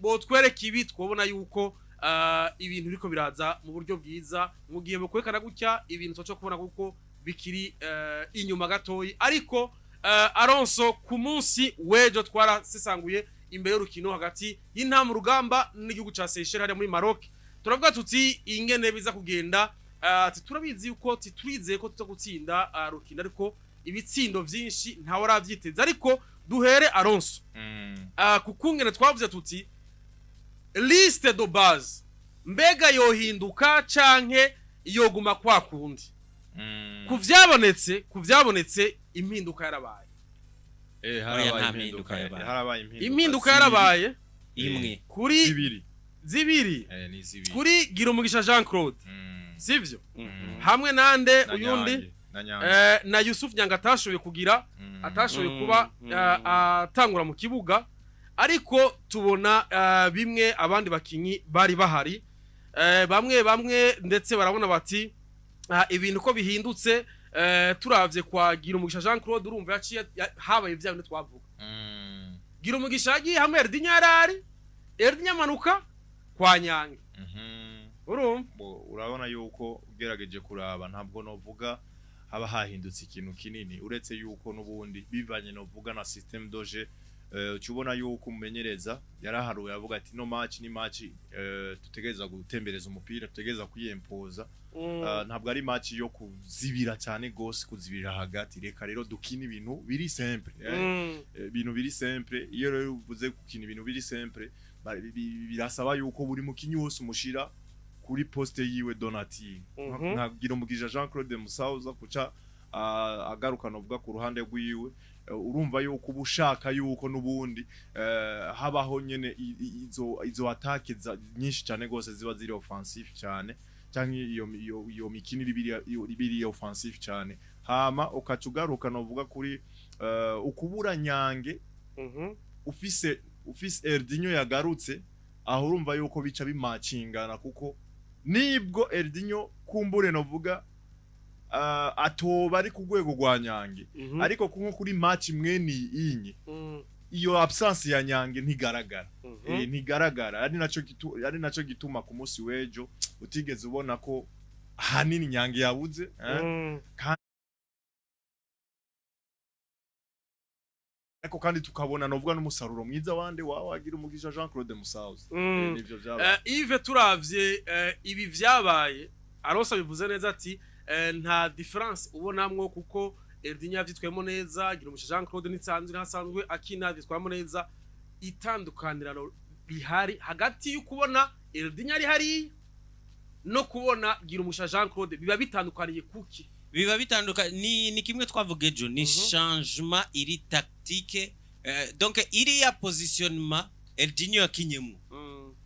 Botwereka ibi, twobona yuko ibintu biriko biraza mu buryo bwiza. Mu gihe bokwerekana gutya ibintu, tuca kubona kuko bikiri inyuma gatoyi. Ariko Alonso, ku munsi w'ejo twarasesanguye imbere y'urukino hagati y'Intamba Rugamba n'igihugu ca Seychelles hariya muri Maroc, turavuga tuti ingene biza kugenda, ati turabizi yuko turizeye ko tuza gutsinda rukino, ariko ibitsindo vyinshi ntawe aravyiteze. Ariko duhere, Alonso, kukungene twavuze tuti liste de base mbega yohinduka canke yoguma kwa kundi? Ku vyabonetse impinduka yarabaye. Oya, harabaye nta impinduka. mpinduka yabaye. Harabaye impinduka. Impinduka zibiri. yarabaye. Imwe. Kuri Zibiri. Zibiri. Ni zibiri. Kuri Girumugisha Jean Claude, sivyo? Mhm. Hamwe nande Na uyundi? Nyange, na Nyange. Na Yusuf Nyanga atashoboye kugira atashoboye kuba atangura mu kibuga, ariko tubona bimwe abandi bakinyi bari bahari, bamwe bamwe ndetse barabona bati ibintu ko bihindutse. Turavye kwa Girumugisha Jean Claude, urumva yaciye habaye vya bintu twavuga. Girumugisha yagiye hamwe Erdinyo yarari, Erdinyo amanuka kwa Nyange. Urumva? Bo, urabona yuko ugerageje kuraba, ntabwo novuga haba hahindutse ikintu kinini, uretse yuko n'ubundi bivanye novuga na système de jeu, uca ubona yuko umumenyereza yaraharuye avuga ati no match ni match tutegereza gutembereza umupira, tutegereza kwiyempoza. Ntabwo ari match yo kuzibira cyane gose, kuzibira hagati. Reka rero dukina ibintu biri simple, ibintu biri simple. Iyo rero uvuze gukina ibintu biri simple, birasaba yuko buri mukinyi wose umushira kuri poste yiwe donati. Nka Girumugisha Jean Claude Musauza kuca agarukana uvuga ku ruhande rwiwe. Urumva yuko uba ushaka yuko n'ubundi habaho nyene izo attaque nyinshi cyane gose ziba ziri offensive cyane, canke iyo mikinire ibiri offensive cyane. Hama ukaca ugaruka novuga kuri ukubura Nyange, ufise Erdinho yagarutse aho, urumva yuko bica bimacingana, kuko nibwo Erdinho kumbure novuga atoba ari ku rwego rwa Nyange, ariko nko kuri match mwene iyi, iyo absence ya Nyange ntigaragara. Ntigaragara, ari naco gituma ku munsi w'ejo utigeze ubona ko ahanini Nyange yabuze, eh? Ariko kandi tukabona novuga n'umusaruro mwiza wande wagira umugisha Jean Claude Musauzi. Nivyo vyabaye. Yves, turavye ibi vyabaye, Arosa bivuze neza ati nta différence ubonamwo, kuko Erdinho yavyitwayemo neza, Girumugisha Jean Claude nitsanzwe ntasanzwe akina vyitwamo neza. Itandukaniro rihari hagati yo kubona Erdinho ari hariya no kubona Girumugisha Jean Claude biba bitandukaniye kuki? Biba bitandukanye, ni kimwe twavuga ejo, ni changement iri tactique. Donc iriya positionnement Eldinho yakinyemwo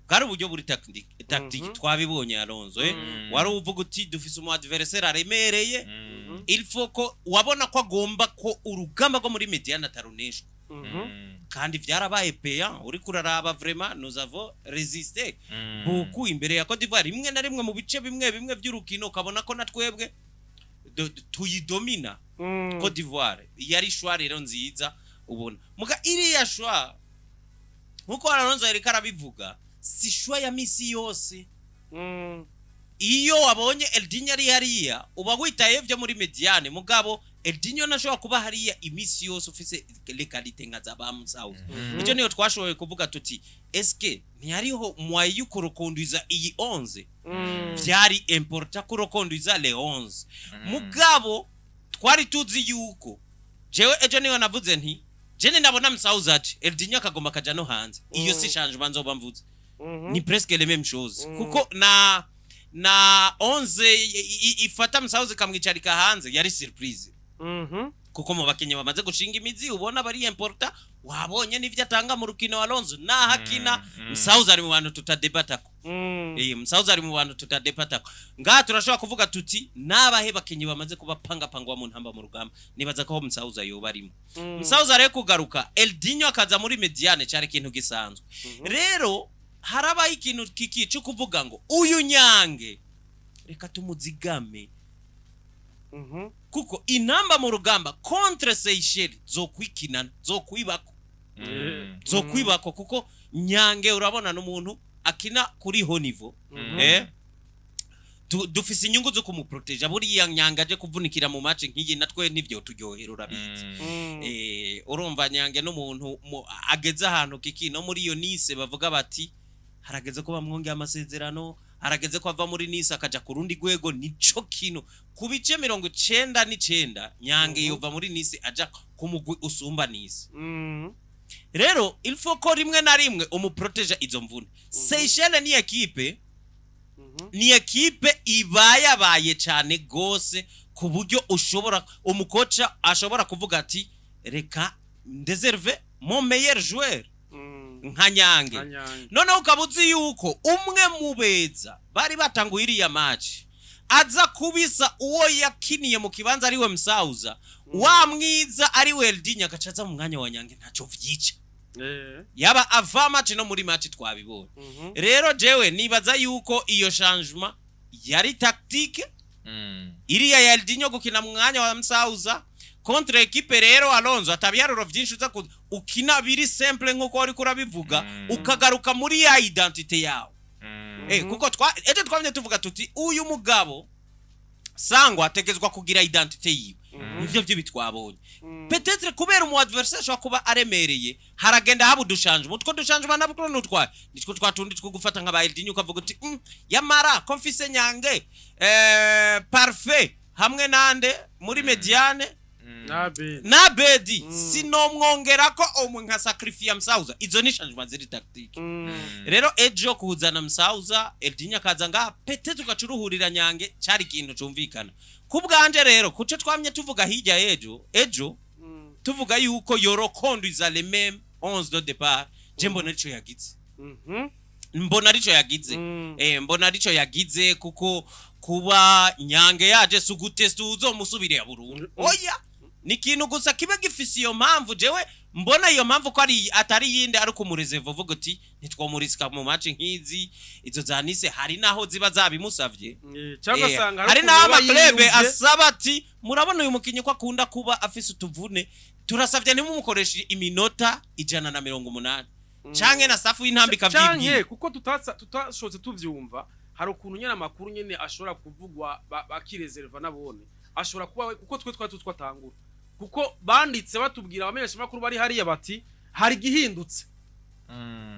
bwari uburyo buri tactique. Twabibonye, Alonso, eh? Wari uvuga uti dufise umu adversaire aremereye, il faut ko wabona ko agomba ko urugamba rwo muri médiane ataruneshwa. Kandi vyarabaye payant. Uriko uraraba, vraiment nous avons résisté beaucoup imbere ya Cote d'Ivoire. Rimwe na rimwe mu bice bimwe bimwe by'urukino ukabona ko na twebwe tuyidomina Cote d'Ivoire. Yari choix rero nziza ubona, muga iriya choix, nkuko Alonso yariko arabivuga, si choix ya misi yose. Iyo wabonye Eldinho ari hariya, uba witaye vyo muri médiane, mugabo Eldinho ntashobora kuba hariya imisi yose ufise les qualités nka za ba Musauza. Icyo niyo twashoboye kuvuga tuti eske ntihariho moyen yo kurekonduiza iyi 11? Vyari important kurekonduiza le 11, mugabo twari tuzi yuko jewe ejo niyo navuze nti jene nabona Musauza aje, Eldinho akagomba akaja no hanze, iyo si changement nzoba mvuze, ni presque les mêmes choses, kuko na 11 ifata Musauza ikamwicarika hanze yari surprise, kuko mu bakinyi bamaze gushinga imizi ubona bari important, wabonye n'ivyo atanga mu rukino wa Alonso nahakina. Musauza ari mu bantu tutadebatako. Musauza ari mu bantu tutadebatako. Ngaha turashobora kuvuga tuti nabahe bakinyi bamaze kuba pangapangwa mu Ntamba mu Rugamba? Nibaza ko Musauza yoba arimo. Musauza rero kugaruka, Eldinho akaza muri médiane, cyari ikintu gisanzwe. Rero harabaho ikintu kiki cyo kuvuga ngo uyu Nyange reka tumuzigame, kuko Intamba mu Rugamba contre Seychelles zokwikinana, zokwibako, zokwibako, kuko Nyange urabona n'umuntu akina kuri haut niveau. Dufise inyungu zo kumuproteja. Buriya Nyange aje kuvunikira mu match nk'iyi, natwe nivyo turyohera, urabizi. Urumva Nyange n'umuntu ageze ahantu kiki no muri iyo Nice bavuga bati harageze ko bamwongera amasezerano, harageze ko ava muri Nice akaja ku rundi rwego. Nico kintu ku bice 99 Nyange yova muri Nice aja ku mugwi usumba Nice. Rero il faut ko rimwe na rimwe umuproteja izo mvune. Seychelles ni équipe, ni équipe ibayabaye cyane gose, ku buryo ushobora umukoca ashobora kuvuga ati reka ndeserve mon meilleur joueur nka Nyange. Nka Nyange. Noneho ukaba uzi yuko umwe mu beza bari batanguye iriya match aza kubisa uwo yakiniye mu kibanza, ariwe Msauza, wa mwiza ariwe Eldinho, agaca aza mu mwanya wa Nyange, ntacyo vyica. Yaba ava match no muri match twabibonye. Rero jewe nibaza yuko iyo changement yari tactique, iriya ya Eldinho gukina mu mwanya wa Msauza contre équipe. Rero Alonso atabiharuro vyinshi uza ukina biri simple nkuko wari kurabivuga, ukagaruka muri ya identité yawe. Kuko ejo twamye tuvuga tuti uyu mugabo Sangwa ategezwa kugira identité yiwe. Nivyo byo bitwabonye. Peut-être kubera umu adversaire ashobora kuba aremereye, haragenda haba uduchangement. Utwo duchangement nabwo nutwaye nitwo twatundi two gufata nka ba Eldinho, ukavuga uti yamara ko mfise Nyange parfait hamwe nande muri médiane Nabe. Na Bedi, sinomwongera ko omwe nka sacrifice Msauza. Izo ni changement ziri tactique. Rero ejo kuzana Msauza, Eldinho akaza nga peut-être ugacuruhurira Nyange, cari ikintu cumvikana ku bwanje. Rero kuco twamye tuvuga hirya ejo ejo, tuvuga yuko yorokonduiza les mêmes 11 de départ, je mbona arico yagize. Mbona arico yagize. Mbona arico yagize, kuko kuba Nyange yaje si ugutesta uzomusubirira burundu. Oya, ni ikintu gusa kiba gifise iyo mpamvu. Jewe mbona iyo mpamvu ko ari atari yindi, ari kumureserva, uvuga uti ntitwomurisika mu match nk'izi. Izo za Nice hari naho ziba zabimusavye. Cyangwa asanga hari n'aho ukuntu aba amaclub yiyumvye. asaba ati murabona uyu mukinyi ko akunda kuba afise utuvune, turasavye ntimumukoreshe iminota 180, canke na safu y'intambika Canke vyibwiye. Kuko tutashotse tuvyumva, hari ukuntu nyene amakuru nyene ashobora kuvugwa, bakireserva nabone ashobora kuba kuko twe twari tutwatangura, kuko banditse batubwira abamenyesha makuru bari hariya bati hari igihindutse,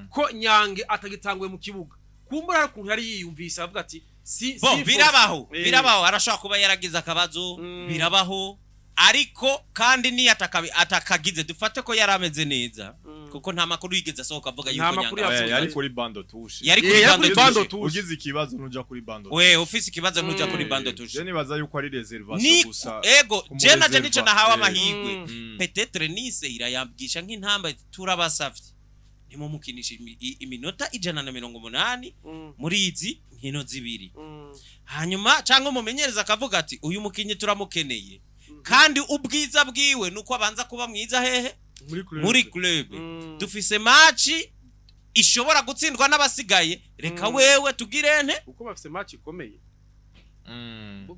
ko Nyange atagitanguye mu kibuga. Kumbura hari ukuntu yari yiyumvise avuga ati si Bo si birabaho. Birabaho, arashobora kuba yaragize akabazo. Birabaho, ariko kandi niyo atakagize, dufate ko yari ameze neza, kuko nta makuru yigeze asohoka avuga Nta yuko makuru Nyange yasohotse. Yari kuri banc de touche. Yari kuri Yari bando kuri bando tushe. tushe. Ugize ikibazo ntuja kuri banc de We ufise ikibazo ntuja kuri banc de touche. Je nibaza yuko ari réservation Ni gusa. ego, je naje nico nahawe Eh. amahirwe. Peut-être Nice irayambwisha nk'intamba, turabasavye ntimumukinisha iminota 180 muri izi nkino zibiri. Hanyuma cyangwa umumenyereza akavuga ati uyu mukinyi turamukeneye, kandi ubwiza bwiwe nuko abanza kuba mwiza hehe? Muri club. Muri club. Dufise match ishobora gutsindwa n'abasigaye, reka wewe tugire nte. Kuko bafise match ikomeye.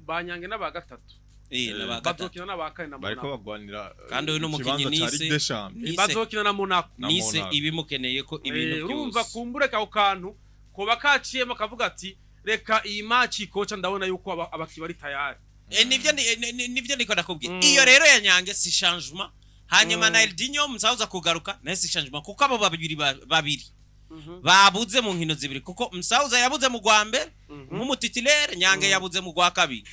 Banyange n'aba gatatu. N'aba gatatu. Bazokina n'aba kane na Bariko Monaco. bagwanira Kandi uyu ni umukinyi ikibanza ca Nice. Ligue des Champions. Nice. Bazokina na Monaco. Na Nice Monaco. ibimukeneye ko ibintu Urumva byose. kumbure ako kantu koba kaciyemo kavuga ati reka iyi match ikoca ndabona yuko abakinnyi bari tayari. Nivyo niko ndakubwira. Iyo rero ya Nyange si changement. Hanyuma na Eldinho Msauza kugaruka naye si changement, kuko abo babiri babiri babuze mu nkino zibiri, kuko Msauza yabuze mu gwa mbere nk'umutitulaire, Nyange yabuze mu gwa kabiri.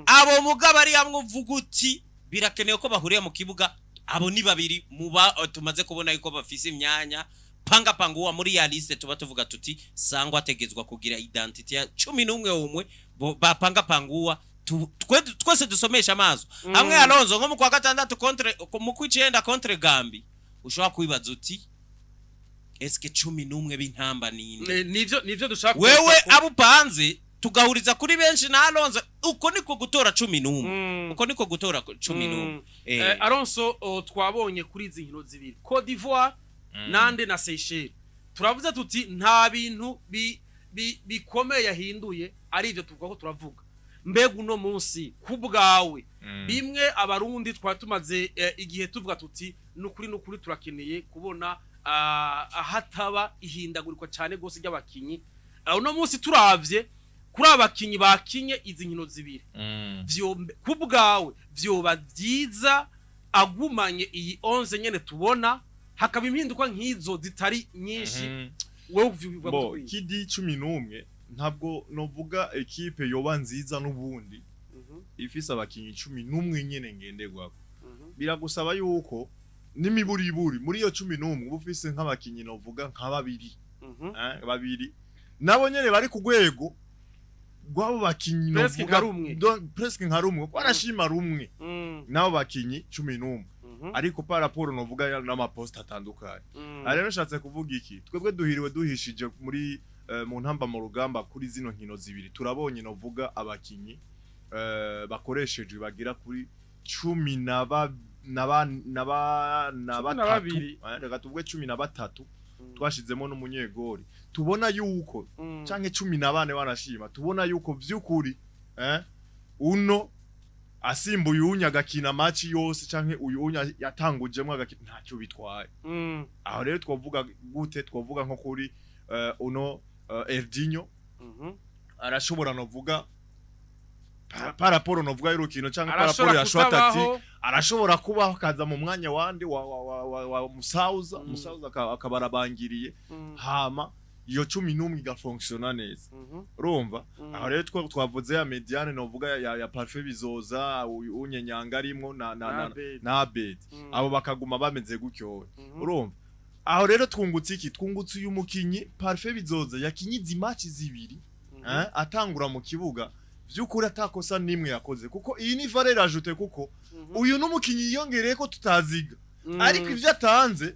Abo mugabo ari hamwe uvuga uti birakenewe ko bahuriye mu kibuga, abo ni babiri muba tumaze kubona yuko bafise imyanya panga panguwa muri ya liste tuba tuvuga tuti Sangwa ategezwa kugira identité ya 11 umwe bapanga panguwa twese dusomesha amaso hamwe. Alonso, nko mu kwa gatandatu contre, mu kwicenda contre Gambi, ushobora kwibaza uti eske 11 b'intamba ninde? Nivyo dushaka. Wewe kugaruka abo upanze tugahuriza kuri benshi na Alonso, uko niko gutora 11. Uko niko gutora 11. Alonso, twabonye kuri izi nkino zibiri, Cote d'Ivoire nande na Seychelles, turavuze tuti nta bintu bikomeye yahinduye, ari ibyo tuvuga ko turavuga. Mbega uno munsi ku bwawe, bimwe Abarundi twari tumaze igihe tuvuga tuti nukuri nukuri turakeneye kubona Hataba ihindagurikwa cyane gose ry'abakinyi. Uno munsi turavye kuri abakinyi bakinye izi nkino zibiri, vyo ku bwawe vyoba vyiza agumanye iyi 11 nyene tubona, hakaba impinduka nk'izo zitari nyinshi? Wewe uvyumva Bo gute? kidi 11, ntabwo novuga ekipe yoba nziza n'ubundi ifise abakinyi 11 nyene ngenderwako. Biragusaba yuko n'imiburiburi muri iyo 11 uba ufise nk'abakinyi novuga nka babiri, babiri nabo nyene bari ku rwego rw'abo bakinyi Presque novuga nka rumwe. Presque nka rumwe, barashima rumwe n'abo bakinyi 11, ariko par rapport novuga n'amaposte atandukanye. Aha rero nshatse kuvuga iki? Twebwe duhiriwe duhishije muri mu ntamba mu rugamba. Kuri zino nkino zibiri turabonye novuga abakinyi bakoreshejwe bagira kuri cumi na ba na ba na ba na Cumi na batatu. babiri. Reka tuvuge 13, twashizemo n'umunyegori, tubona yuko canke 14 wanashima, tubona yuko vy'ukuri uno asimbuye uwunya agakina match yose, canke uyu unya yatangujemwo agakina, ntacyo bitwaye. Aho rero twavuga gute? Twavuga nko kuri uno Erdinho, arashobora novuga par rapport novuga y'urukino canke par rapport Arashobora ya choix tactique, kutabaho. arashobora kubaho akaza mu mwanya wande wa Musauza. Musauza akaba arabangiriye, hama iyo 11 igafonctiona neza. Urumva, aho rero twavuze ya médiane novuga ya Parfait Bizoza, uyu unyenyanga arimwo na Abedi. na Abedi, abo bakaguma bameze gutyo. Urumva, aho rero twungutse iki? Twungutse uyu mukinyi Parfait Bizoza yakinye izi match zibiri, atangura mu kibuga, vy'ukuri atakosa nimwe yakoze, kuko iyi ni valeur ajoutée, kuko uyu n'umukinyi yiyongereye ko tutaziga, ariko ivyo atanze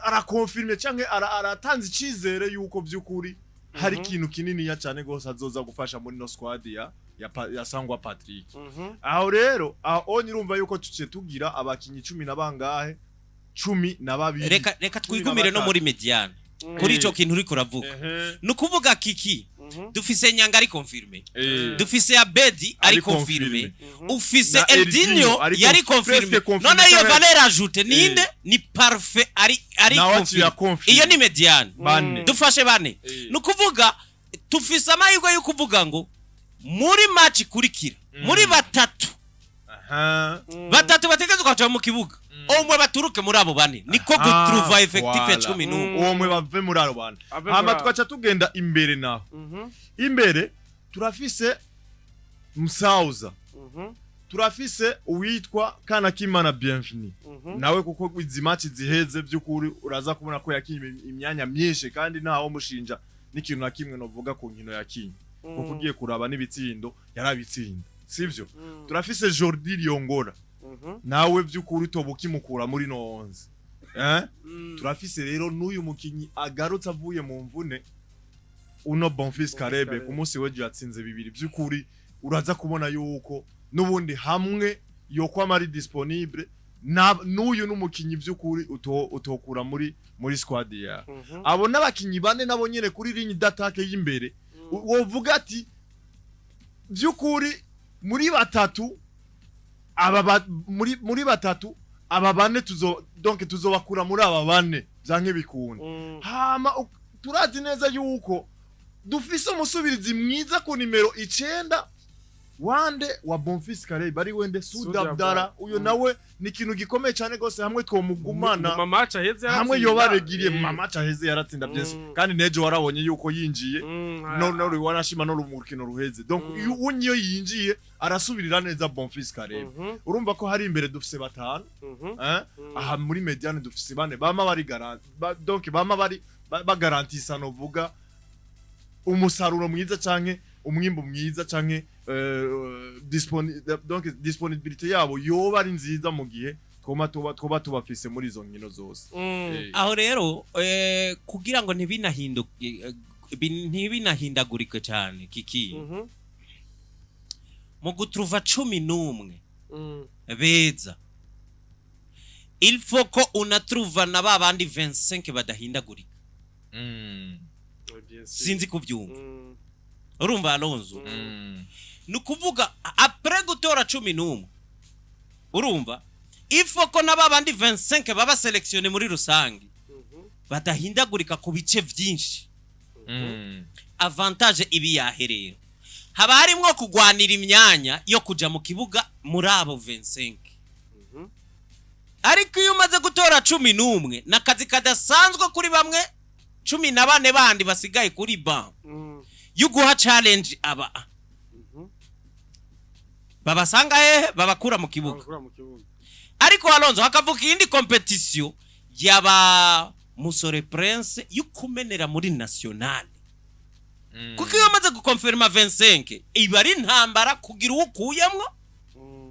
arakonfirme canke aratanze icizere yuko vy'ukuri hari ikintu kininiya cane gose azoza gufasha muri no squad ya Sangwa Patrick. Aho rero aho onye urumva yuko tuciye tugira abakinyi cumi na bangahe? 12. Reka Cumi na twigumire no batatu. muri médiane kuri ico kintu uriko uravuga. Ni ukuvuga kiki? Dufise Nyanga ari confirmé, dufise Abedi ari Ari confirmé, confirmé. ufise Na Eldinho Eldinho ari yari presque confirmé. confirmé None iyo canke- valeur ajoutée ninde? Ni Parfait ari Nawe aciye confirmé. akonfirme. Iyo ni médiane. Bane. Dufashe bane. Ni ukuvuga tufise amahirwe yo kuvuga ngo muri match ikurikira muri batatu, batatu bategerezwa kuja mu kibuga, umwe baturuke muri abo bane, niko gutruva effectif ya Voilà. 11. Uwo mwe bave muri abo bane. Ave muri Hama abo. tugaca tugenda imbere naho. Imbere turafise Musauza, turafise uwitwa Kanakimana Bienvenu, nawe kuko izi match ziheze by'ukuri uraza kubona ko yakinye imyanya myinshi, kandi ntawo mushinja n'ikintu na kimwe novuga ku nkino yakinye, kuko ugiye kuraba n'ibitsindo yarabitsinda, sivyo? Turafise Jordi Liongola, nawe by'ukuri utoba ukimukura muri no 11. Turafise rero n'uyu mukinyi agarutse avuye mu mvune, uno Bonfils Karebe. Karebe. Ku munsi w'ejo yatsinze bibiri. By'ukuri uraza kubona yuko n'ubundi hamwe yokwama ari disponible, n'uyu n'umukinyi by'ukuri utokura muri squad ya abo n'abakinyi bane nabo nyene kuri ligne d'attaque y'imbere. Wovuga ati by'ukuri muri batatu aba muri batatu aba bane tuzo donc tuzobakura muri aba bane byanke bikunda. Hama turazi neza yuko dufise umusubirizi mwiza ku nimero 9 wande wa Bonfils Karebe, ari wende Sudi Sudi Abdara. Abdara. Uyo nawe ni ikintu gikomeye cyane gose hamwe twomugumana, mu match aheze hamwe yaratsinda. yoba regiriye mu match aheze yaratsinda byinshi, kandi nejo warabonye yuko yinjiye, no wanashima no mu rukino ruheze. Donc iyo unyo yinjiye arasubirira neza Bonfils Karebe. Urumva ko hari imbere dufise batanu, eh? Aha muri médiane dufise bane bama bari garanti donc bama bari bagarantisa novuga umusaruro mwiza canke umwimbu mwiza canke donc disponibilité yabo yoba ari nziza mu gihe twoma tuba twoba tubafise muri izo nkino zose. Aho rero kugira ngo ntibinahinduke, ntibinahindagurike cyane kiki, mu gutruva 11 beza, il faut ko unatruva na ba bandi 25 badahindagurika. Bien sûr. Sinzi kubyumva. Urumva Alonso, ni ukuvuga après gutora 11, urumva Ifo ko na babandi 25 baba sélectionné muri rusange badahindagurika ku bice vyinshi. Avantage ibi yahe rero? Haba harimwo kugwanira imyanya yo kuja mu kibuga muri abo 25. Ariko iyo umaze gutora 11, ni akazi kadasanzwe kuri bamwe 14 bandi basigaye kuri banc yo guha challenge aba babasanga hehe, babakura mu kibuga. Babakura mu kibuga. Ariko Alonso, hakavuka iyindi compétition yaba Musore Prince yo kumenera muri nationale, kuko iyo amaze gukonfirma 25 iba ari intambara kugira uwo ukuyemwo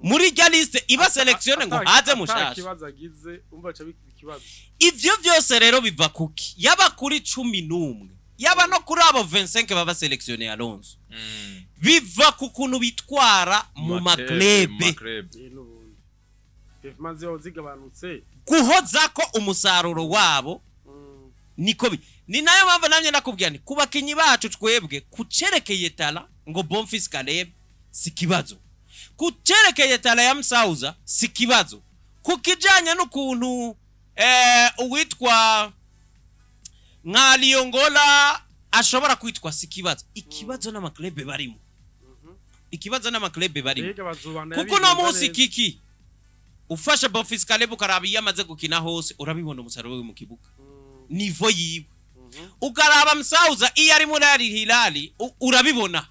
muri rya liste iba sélectionné ngo haze mushasha. Kibazo agize, umva, ca biba ikibazo. Ivyo vyose rero biva kuki? Yaba kuri 11, yaba no kuri abo 25 baba sélectionné, Alonso, biva ku kuntu bitwara mu ma clubs. Eh, n'ubundi performance zabo zigabanutse. Guhozako umusaruro wabo. Niko ni nayo mpamvu namye nakubwira nti ku bakinyi bacu twebwe, kucerekeye talent ngo Bonfils Caleb si kibazo, kucerekeye talent ya Msauza si kibazo, ku kijanye n'ukuntu uwitwa nka Liongola ashobora kwitwa si kibazo. Ikibazo n'ama clubs barimo, ikibazo n'ama clubs barimo. Mbega bazobana Kuko uno munsi kiki ufashe Bonfils Caleb ukaraba iyo amaze gukina hose, urabibona umusaruro we mu kibuga, niveau yiwe. Ukaraba Msauza iyo ari muri Al Hilal, urabibona.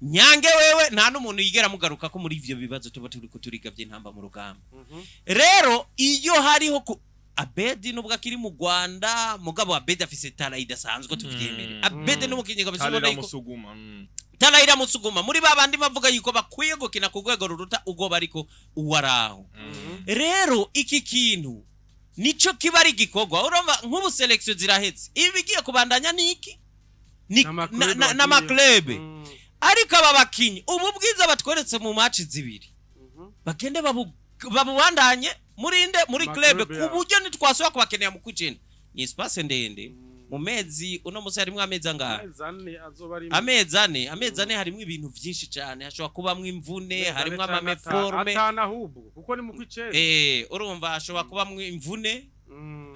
Nyange wewe nta n'umuntu yigera mugaruka ko muri ivyo bibazo tuba turi kuturiga by'intamba mu rugamba. Rero iyo hariho ku Abedi, nubwo akiri mu Rwanda, mugabo Abedi afise talent idasanzwe, tuvyemere. Abedi n'umukinyi kabisa, ubona yuko Musuguma. Talent iramusuguma muri ba bandi bavuga yuko bakwiye gukina ku rwego ruruta ubwo bariko uwo araho. Rero iki kintu nico kiba ari igikorwa. Urumva nk'ubu sélection zirahetse, ibi bigiye kubandanya ni iki? Ni n'ama clubs. Ariko aba bakinyi, ubu bwiza batweretse mu match zibiri, bagende babubandanye murinde muri club, Ma club ku yabo. buryo nitwasubira kubakenera mu kwicenda ni espace ndende mu mezi. Uno munsi harimwo amezi angahe? Amezi 4 azoba arimo. Amezi 4, amezi 4 harimwo ibintu vyinshi cyane. Hashobora kubamwo imvune, harimwo ama méformes. 5 ahubwo, kuko ni mu kwicenda. Urumva hashobora kubamwo imvune,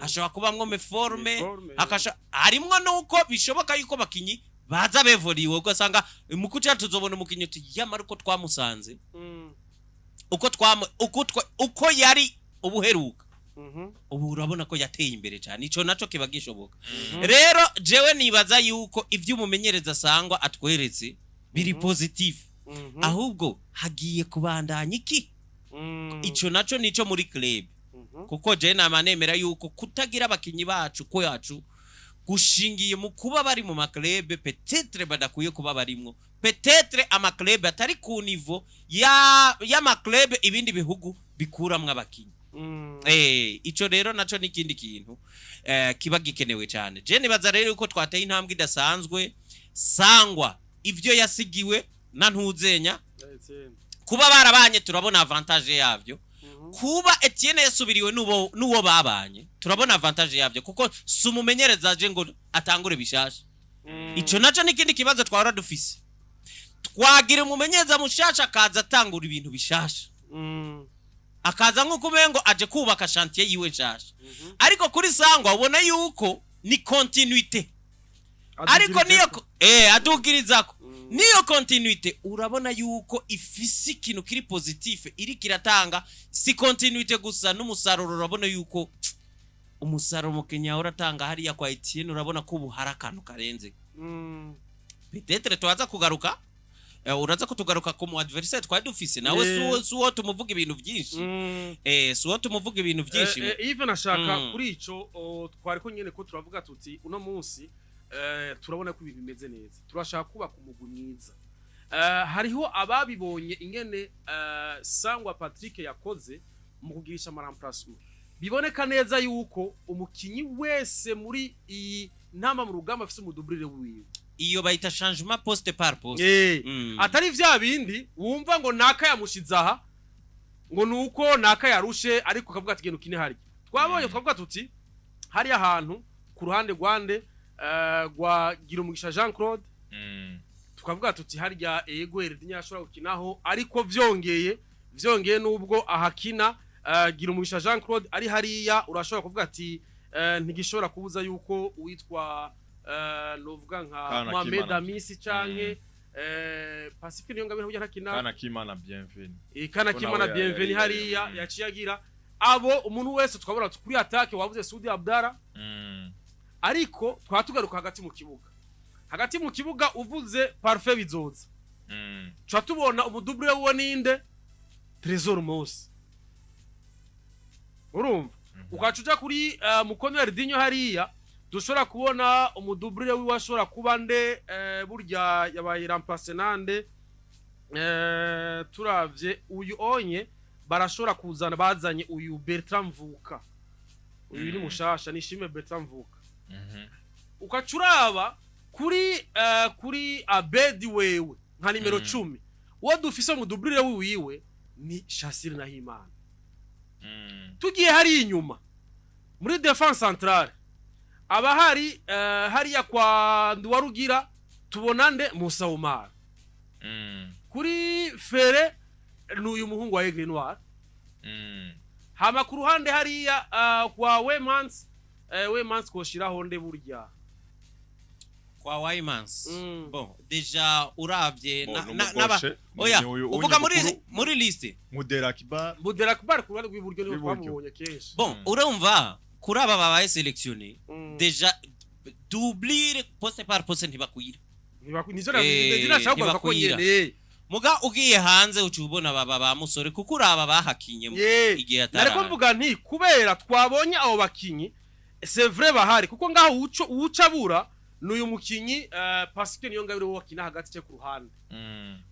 hashobora kubamwo méforme, Méforme. hakasha harimwo nuko bishoboka yuko bakinyi baza bevuriwe, ugasanga mu kuca tuzobona umukinyi uti yamara uko twamusanze, uko twamu uko uko yari ubuheruka, ubu urabona ko yateye imbere cyane. Ico naco kiba gishoboka. Rero jewe nibaza yuko ivyo umumenyereza asangwa atweretse biri positif. Ahubwo hagiye kubandanya iki? Ico naco nico muri club, kuko je nama nemera yuko kutagira abakinyi bacu ko yacu gushingiye mu kuba bari mu ma clubs peut-être badakwiye kuba barimwo, peut-être ama clubs atari ku niveau ya y'ama clubs ibindi bihugu bikuramwo abakinyi. Ico rero naco n'ikindi kintu kiba gikenewe cyane. Je nibaza rero yuko twateye intambwe idasanzwe. Sangwa ivyo yasigiwe na ntuzenya Etienne. kuba barabanye, turabona avantage yavyo. Kuba Etienne yasubiriwe n'uwo babanye, turabona avantage yavyo, kuko si umumenyereza aje ngo atangure bishasha. Ico naco n'ikindi kibazo twahora dufise: twagira umumenyereza mushasha akaza atangura ibintu bishasha, akaza nk'uko umengo aje kubaka chantier yiwe nshasha. Ariko kuri Sangwa ubona yuko ni continuité, ariko niyo adugirizako niyo continuité, urabona yuko ifise ikintu kiri positif iri kiratanga. Si continuité gusa, n'umusaruro urabona yuko umusaruro umukinnyi ahora atanga hariya kwa Etienne, urabona ko ubu hari akantu karenze. Peut-être twaza kugaruka, uraza kutugaruka ku mu adversaire twari dufise nawe. Suwo tumuvuga ibintu byinshi, suwo tumuvuga ibintu byinshi. Even ashaka kuri ico twari ko nyene ko turavuga tuti uno munsi turabona ko ibintu bimeze neza, turashaka kubaka umugwi mwiza. Hariho ababibonye ingene Sangwa Patrick yakoze mu kugirisha ama remplacement, biboneka neza yuko umukinyi wese muri iyi ntama mu rugamba afise umu doublure wiwe. Iyo bayita changement poste par poste. Atari vya bindi wumva ngo naka yamushize aha ngo nuko naka yarushe, ariko kavuga ati genda ukine harya. Twabonye, twavuga tuti hariya ahantu ku ruhande rwande rwa Girumugisha Jean Claude, tukavuga tuti harya ego Erdinyo ashobora gukinaho, ariko vyongeye nubwo ahakina. Girumugisha Jean Claude ari hariya, urashobora kuvuga ati ntigishobora kubuza yuko uwitwa novuga nka Kana Mohamed Kimana. Amisi canke Pacifique niyo ngabire burya ntakina. Kana Kimana Bienvenu. Kana Ko Kimana nawe Bienvenu hariya yaciye agira abo umuntu wese twabona kuri attaque wavuze Sudi Abdara. Ariko twaba tugaruka hagati mu kibuga, hagati mu kibuga uvuze Parfait Bizoza, tuba tubona umu doublure wuwo ninde? Tresor Mose. Urumva ukaca uja kuri mukono ya Erdinho hariya, dushobora kubona umu doublure wiwe ashobora kuba nde? Burya yabaye remplacé nande? Turavye uyu onye barashobora kuzana, bazanye uyu Bertrand Mvuka, uyu ni mushasha, nishime Bertrand Mvuka. Ukaca uraba kuri Abedi wewe nka nimero 10, uwo dufise mu doublure wiwe ni Shassir Nahimana. Tugiye hari inyuma muri défense centrale, abahari hariya kwa Nduwarugira tubona nde? Musa Omar. Kuri Fere ni uyu muhungu wa Aigle Noir. Hama ku ruhande hariya kwa Wemans, Wemans koshiraho nde burya? Kwa Waymans? Bon, déjà uravye Bon, n'aba oya, ni uyu uvuga unye muri mukuru. muri liste. Mudera Kibar. Mudera Kubar ku ruhande rw'iburyo niho Rw'iburyo. twamubonye kenshi. Bon, urumva kuri aba babaye sélectionné, déjà doublure poste par poste ntibakwira. Nizo nashaka kugaruka ko Ntibakwira. nyene. Muga ugiye hanze uca ubona baba ba musore, kuko uraba bahakinye igihe Nariko atarahari. mvuga nti kubera twabonye abo bakinyi, c'est vrai bahari, kuko ngaho uco uca abura n'uyu mukinyi Pascal niyo ngabire wo wakina hagati cye ku ruhande,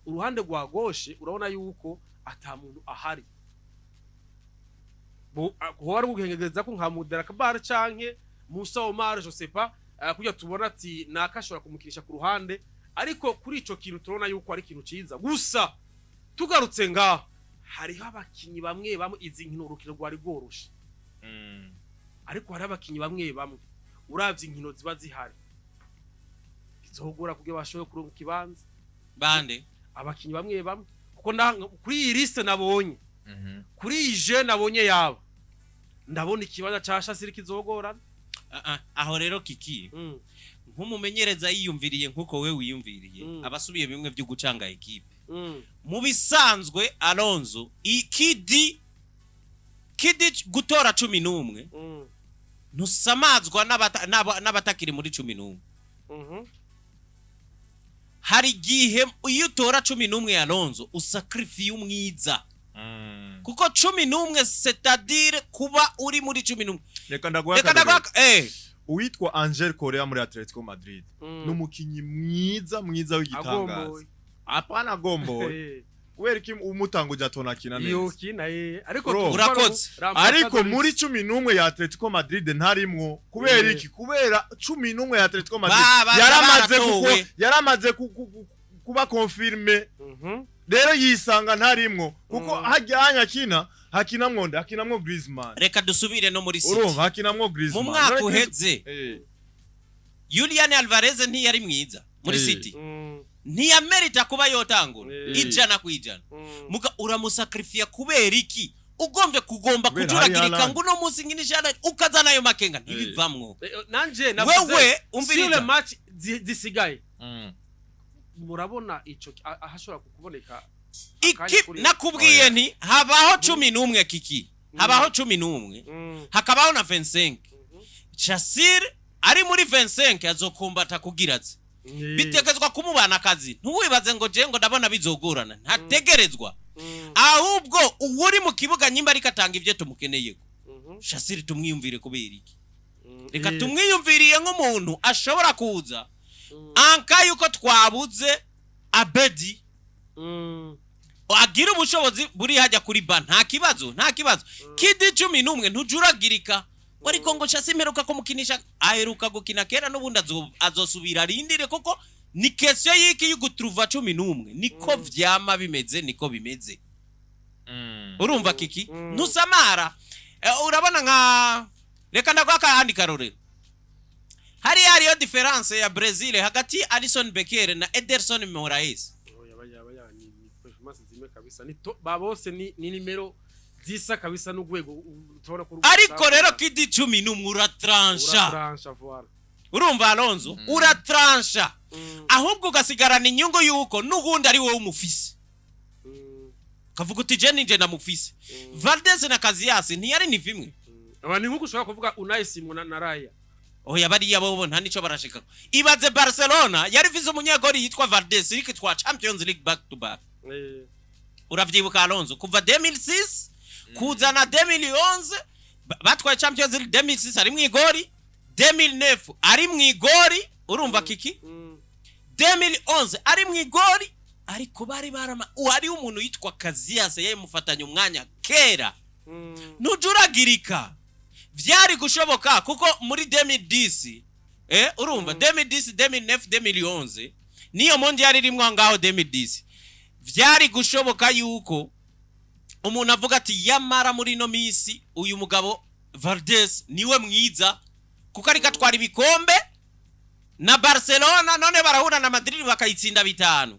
uruhande rwa gauche, urabona yuko ata muntu ahari. Bo ari guhengereza ko nka Mudera Kabar canke Musa Omar, je sais pas, kugira tubona ati naka ashobora kumukinisha ku ruhande. Ariko kuri ico kintu turabona yuko ari ikintu ciza gusa. Tugarutse ngaho, hariho abakinyi bamwe bamwe, izi nkino urukino rwari rworoshe, ariko hari abakinyi bamwe bamwe uravye inkino ziba zihari bizogora kugira bashobore kuronka ikibanza. Bande? Abakinyi bamwe bamwe, kuko kuri iyi liste nabonye, kuri iyi je nabonye yaba ndabona ikibanza ca Shasiri kizogorana. Ah, ah, aho rero kiki, nk'umumenyereza yiyumviriye nk'uko we wiyumviriye, abasubiye bimwe byo gucanga équipe. Mu bisanzwe Alonso ikidi kidi gutora 11, ntusamazwa n'abatakiri muri 11. Hari igihe iyo utora 11 Alonso usacrifiye umwiza, kuko 11, c'est-à-dire kuba uri muri 11. Reka ndaguha Reka akarorero. ndaguha Uwitwa Angel Correa muri Atletico Madrid ni umukinyi mwiza mwiza w'igitangaza. Agomboye. Apana agomboye. Kubera iki umutanga atona akina Iyo neza? kina ariko Bro. Urakoze. Ariko muri 11 ya Atletico Madrid ntarimwo. Kubera iki? Kubera 11 ya Atletico Madrid yaramaze kuko baratowe. yaramaze kuba confirmé. Rero yisanga ntarimwo kuko hajya akina, hakinamwo nde? Hakinamwo Griezmann. Reka dusubire no muri City. Urumva hakinamwo Griezmann. Mu mwaka None uheze, Julian Alvarez ntiyari mwiza muri City? Ntiyamerita kuba yotangura 100%? Muga uramusacrifiya kubera iki? Ugombye kugomba Kubera kujuragirika hari Haaland. ngo uno munsi nkinisha Haaland, ukazana ayo makenga ntibivamwo. Nanje navuze Wewe sur umviriza. le match zisigaye, murabona ico ahashobora kukuboneka akanya Iki nakubwiye Oya. nti habaho 11 kiki, habaho 11, hakabaho na 25. Chasir ari muri 25 azokumbata kugira ati bitegerezwa kumubana akazi. Ntuwibaze ngo je ngo ndabona bizogorana, ntategerezwa. Ahubwo uwuri mu kibuga nyimba ariko atanga ivyo tumukeneye. Shasiri tumwiyumvire kubera iki? Reka tumwiyumviriye nk'umuntu ashobora kuza anka yuko twabuze Abedi, agira ubushobozi buri hajya kuri ba, nta kibazo, nta kibazo. Kidi 11 ntujuragirika ariko ngo shasi imperuka kumukinisha, aheruka gukina kera, n'ubundi azosubira arindire, kuko ni question y'iki? Y'ugutruva 11. Niko vyama bimeze, niko bimeze. Urumva kiki, ntusamara. Urabona nka reka ndaguha akandi karorero. Hariya hariyo différence ya Brazil hagati ya Alison Becker na Ederson Moraes. Oya, baya ni performance zimwe kabisa, ni ba bose ni nimero Zisa kabisa n'urwego tubona ko Ariko rero kidi 11 uratransha. Uratransha, voilà. Urumva Alonso, uratransha, ahubwo ugasigarana inyungu yuko n'ubundi ari wowe umufise, kavuga uti: "Je ninje ndamufise." Valdes na Casillas ntiyari ni vimwe. Aba ni nkuko ushobora kuvuga Unai Simon na Raya. Oya, bariya bobo nta nico barashika. Ibaze Barcelona yari ifise umunyegori yitwa Valdes iriko twa Champions League back to back. Uravyibuka Alonso, kuva 2006 kuzana 2011, batwaye Champions League 2006 ari mwigori, 2009 ari mwigori, urumva kiki? 2011 ari mwigori, ariko bari barama wari umuntu yitwa Casillas yamufatanya umwanya kera. Ntujuragirika, vyari gushoboka kuko muri 2010, urumva, 2010, 2009, 2011, niyo mondial irimwo ngaho 2010, vyari gushoboka yuko umuntu avuga ati: "Yamara muri ino misi uyu mugabo Valdes niwe mwiza kuko ariko atwara ibikombe na Barcelona." None barahura na Madrid bakayitsinda 5.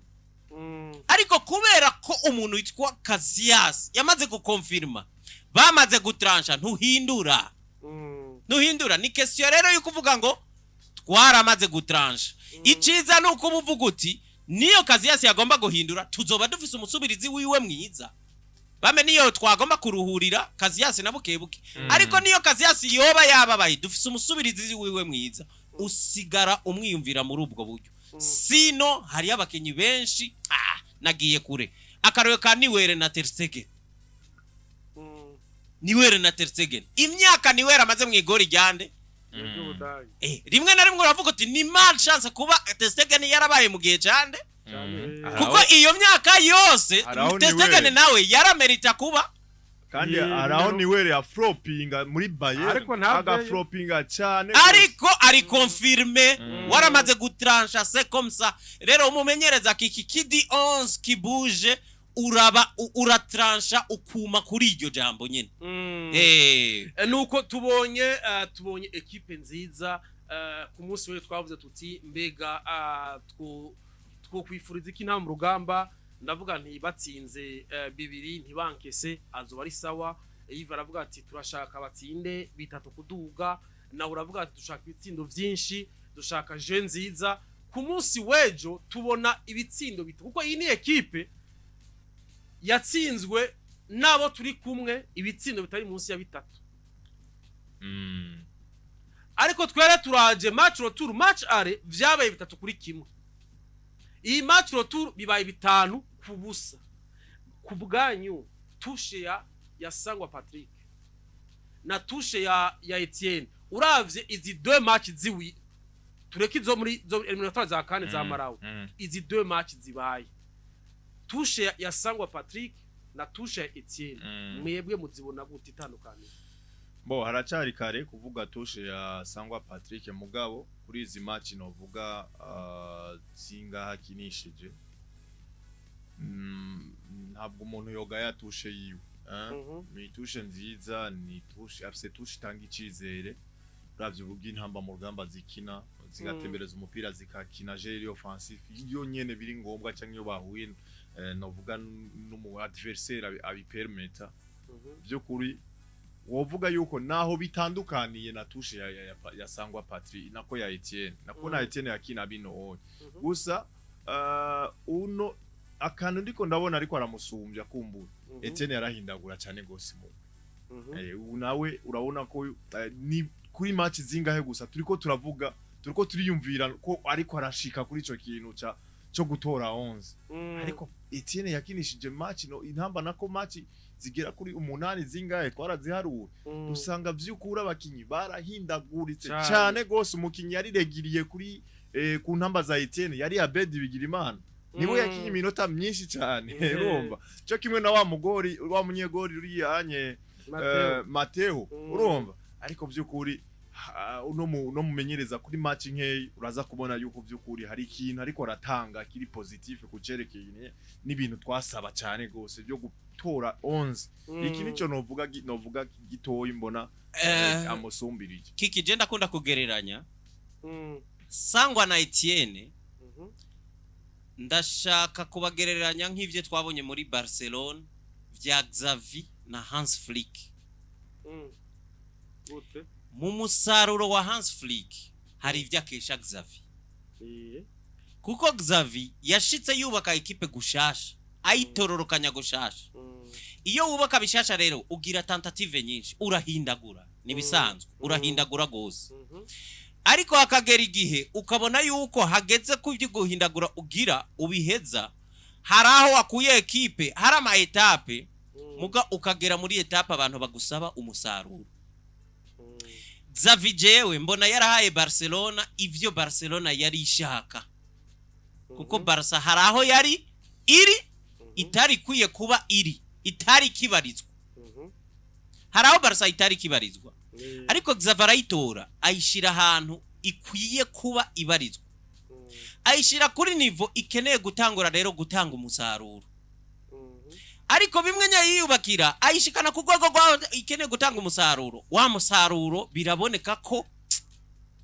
Ariko kubera ko umuntu witwa Casillas yamaze gukonfirma, bamaze gutransha, ntuhindura. Ntuhindura. Ni question rero yo kuvuga ngo twaramaze gutransha. Iciza ni uko uba uvuga uti: "Niyo Casillas yagomba guhindura, tuzoba dufise umusubirizi wiwe mwiza." Bame niyo twagomba kuruhurira Casillas na bukebuke, ariko niyo Casillas yoba yababaye, dufise umusubirizi wiwe mwiza, usigara umwiyumvira muri ubwo buryo. Sino hariyo abakinyi benshi. Nagiye kure. Akarorero ka Neuer na ter Stegen. Neuer na ter Stegen, imyaka Neuer amaze mu igori ryande? Ry'Ubudagi. Rimwe na rimwe uravuga uti ni malchance kuba ter Stegen yarabaye mu gihe cande, Cyane. kuko iyo myaka yose Hari aho ter Stegen Neuer. nawe yaramerita kuba. Kandi Ye, hari aho rero- Neuer yaflopinga muri Bayern, Ariko ntaveyo. agaflopinga cyane. Ariko ari confirmé, waramaze gutransha, c'est comme ça. Rero umumenyereza kiki kidi 11 kibuje, uraba uratransha ukuma kuri iryo jambo nyene. Nuko tubonye ekipe nziza. Ku munsi w'ejo twavuze tuti: "Mbega twokwifuriza iki nta mu rugamba?" Ndavuga nti batsinze 2 ntibankese, azoba ari sawa. Yves aravuga ati: "Turashaka batsinde 3 kuduga." Nawe uravuga ati: "Dushaka ibitsindo vyinshi, dushaka jeu nziza." Ku munsi w'ejo tubona ibitsindo 3, kuko iyi ni ekipe yatsinzwe n'abo turi kumwe ibitsindo bitari munsi ya 3. Ariko twere turaje match retour, match aller vyabaye 3-1. Iyi match retour bibaye 5-0. Ku bwanyu, touche ya Sangwa Patrick na touche ya Etienne, uravye izi deux match ziwi, tureke izo muri zo éliminatoires za kane za Malawi, izi deux match zibaye, touche ya Sangwa Patrick na touche ya Etienne, mwebwe muzibona gute itandukaniro? Bo, haracari kare kuvuga touche ya Sangwa Patrick, mugabo kuri izi match novuga zingaha akinishije, ntabwo umuntu yoga ya touche yiwe, eh? Ni touche nziza, ni touche afise, touche itanga icizere. Uravye uburyo intamba mu rugamba zikina, zigatembereza umupira, zikakina jeu offensif iyo nyene biri ngombwa, canke iyo bahuye novuga n'umu adversaire abipermeta, by'ukuri wovuga yuko naho bitandukaniye na touche ya Sangwa Patrick nako ya Etienne nako na Etienne yakina bino onye. Gusa uno akantu ndiko ndabona ariko aramusumbya kumbura, Etienne yarahindagura cyane gose mu ubu nawe urabona ko ni kuri match zingahe gusa turiko turavuga, turiko turiyumvira ko ariko arashika kuri ico kintu ca cyo gutora 11. Ariko Etienne yakinishije match no intamba nako match zigera kuri 8 zingahe twaraziharuwe, usanga vy'ukuri abakinyi barahindaguritse Cane. cyane gose. Umukinyi yariregiriye kuri ku ntamba za Etienne yari Abedi Bigirimana, niwe yakinye iminota myinshi cyane. Urumva cyo kimwe na wa mugori wa munyegori uriya anye Mateo. Mateo. Urumva, ariko by'ukuri uno mumenyereza kuri match nkeyi uraza kubona yuko by'ukuri hari ikintu ariko aratanga kiri positif ku cerekeye n'ibintu twasaba cyane gose byo gutora 11. Iki nico novuga novuga gitoyi mbona amusumbirije. Kiki, je ndakunda kugereranya Sangwa na Etienne. Ndashaka kubagereranya nk'ivyo twabonye muri Barcelona vya Xavi. na Hans Flick. Gute? Mu musaruro wa Hans Flick hari ibyo akesha Xavi, kuko Xavi yashitse yubaka ekipe gushasha, ayitororokanya gushasha. Iyo wubaka bishasha rero ugira tentatives nyinshi, urahindagura, nibisanzwe, urahindagura gose. Ariko hakagera igihe ukabona yuko hageze ku ibyo guhindagura ugira ubiheza. Hari aho wakuye ekipe, hari ama étapes, muga ukagera muri étape abantu bagusaba umusaruro. Xavi jewe mbona yarahaye Barcelona ivyo Barcelona yari ishaka, kuko Barca hari aho yari iri itari ikwiye kuba iri, itari kibarizwa. Hari aho Barca itari kibarizwa, ariko Xavi arayitora, ayishira ahantu ikwiye kuba ibarizwa, ayishira kuri niveau ikeneye gutangura rero gutanga umusaruro. Ariko bimwe nyayiyubakira, ayishikana ku rwego rwa ikeneye gutanga umusaruro, wa musaruro biraboneka ko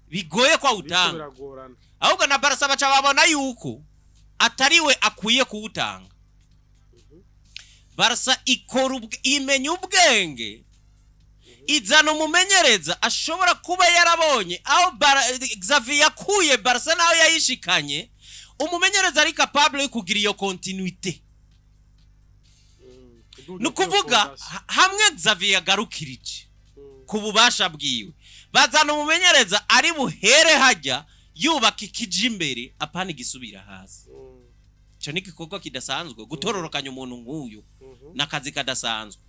bigoye ko Biriko awutanga. Biragorana. Ahubwo na Barca baca babona yuko atariwe akwiye kuwutanga. Barca ikora imenya ubwenge, izana umumenyereza ashobora kuba yarabonye aho Xavi yakuye Barca naho yayishikanye, umumenyereza ari capable yo kugira iyo continuité. Ni ukuvuga hamwe Xavi yagarukirije ku bubasha bwiwe, bazana umumenyereza ari buhere hajya yubaka ikija imbere, apana igisubira hasi. Icyo ni igikorwa kidasanzwe, gutororokanya umuntu nk'uyu ni akazi kadasanzwe.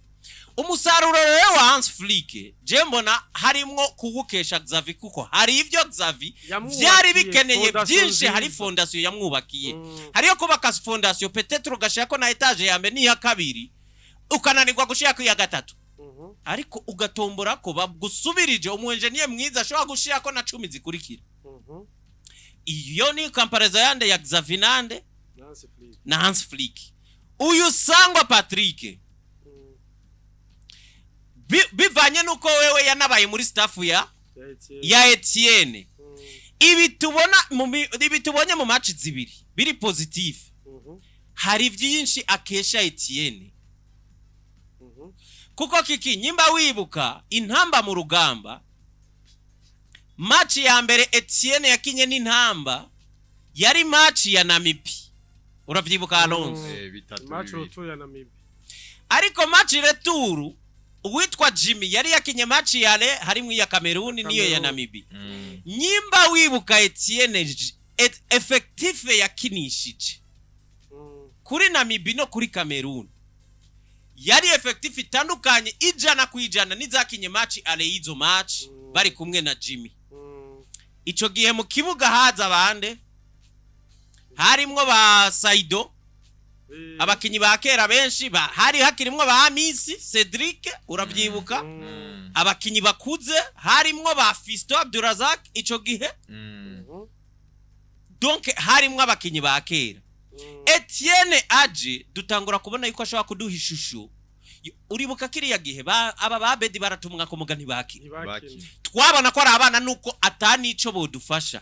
Umusaruro rero wa Hans Flick je mbona harimwo kuwukesha Xavi, kuko hari ibyo Xavi Yamwubakiye vyari bikeneye fondation byinshi. Hari nziza. fondation yamwubakiye, hariyo kubaka fondation, peut-être ugashirako na étage ya mbere n'iya kabiri, ukananirwa gushirako iya gatatu, ariko ugatombora ko bagusubirije umu ingénieur mwiza ashobora gushirako na 10 zikurikira. Iyo ni comparaison yande ya Xavi nande? Hans Flick. Na Hans Flick. Uyu Sangwa Patrick, bivanye nuko wewe yanabaye muri staff ya Ya Etienne. ya Etienne, ibi tubona ibi tubonye mu match zibiri biri positif, hari byinshi akesha Etienne, kuko kiki nyimba wibuka Intamba mu Rugamba, match ya mbere Etienne yakinye n'Intamba yari match ya Namibia, uravyibuka, Alonso? 3 Match 2. retour ya Namibia. Ariko match retour, uwitwa Jimmy yari yakinye match yale harimwo iya Cameroon niyo ya Cameroon. Namibia. Nyimba wibuka Etienne effectif yakinishije kuri Namibia no kuri Cameroon yari effectif itandukanye 100% n'izakinye match aller y'izo match bari kumwe na Jimmy. Ico gihe mu kibuga haza bande? Harimwo ba Saido, abakinyi ba kera benshi, ba hari hakirimwo ba Amisi Cedric, uravyibuka? Abakinyi bakuze, harimwo ba Fisto Abdurazak ico gihe. Donc harimwo abakinyi ba kera. Etienne aje, dutangura kubona yuko ashobora kuduha ishusho. Uribuka kiriya gihe aba ba Bedi baratumwa ko muga ntibakina. Ntibakina. Twabona ko ari abana nuko atanico bodufasha.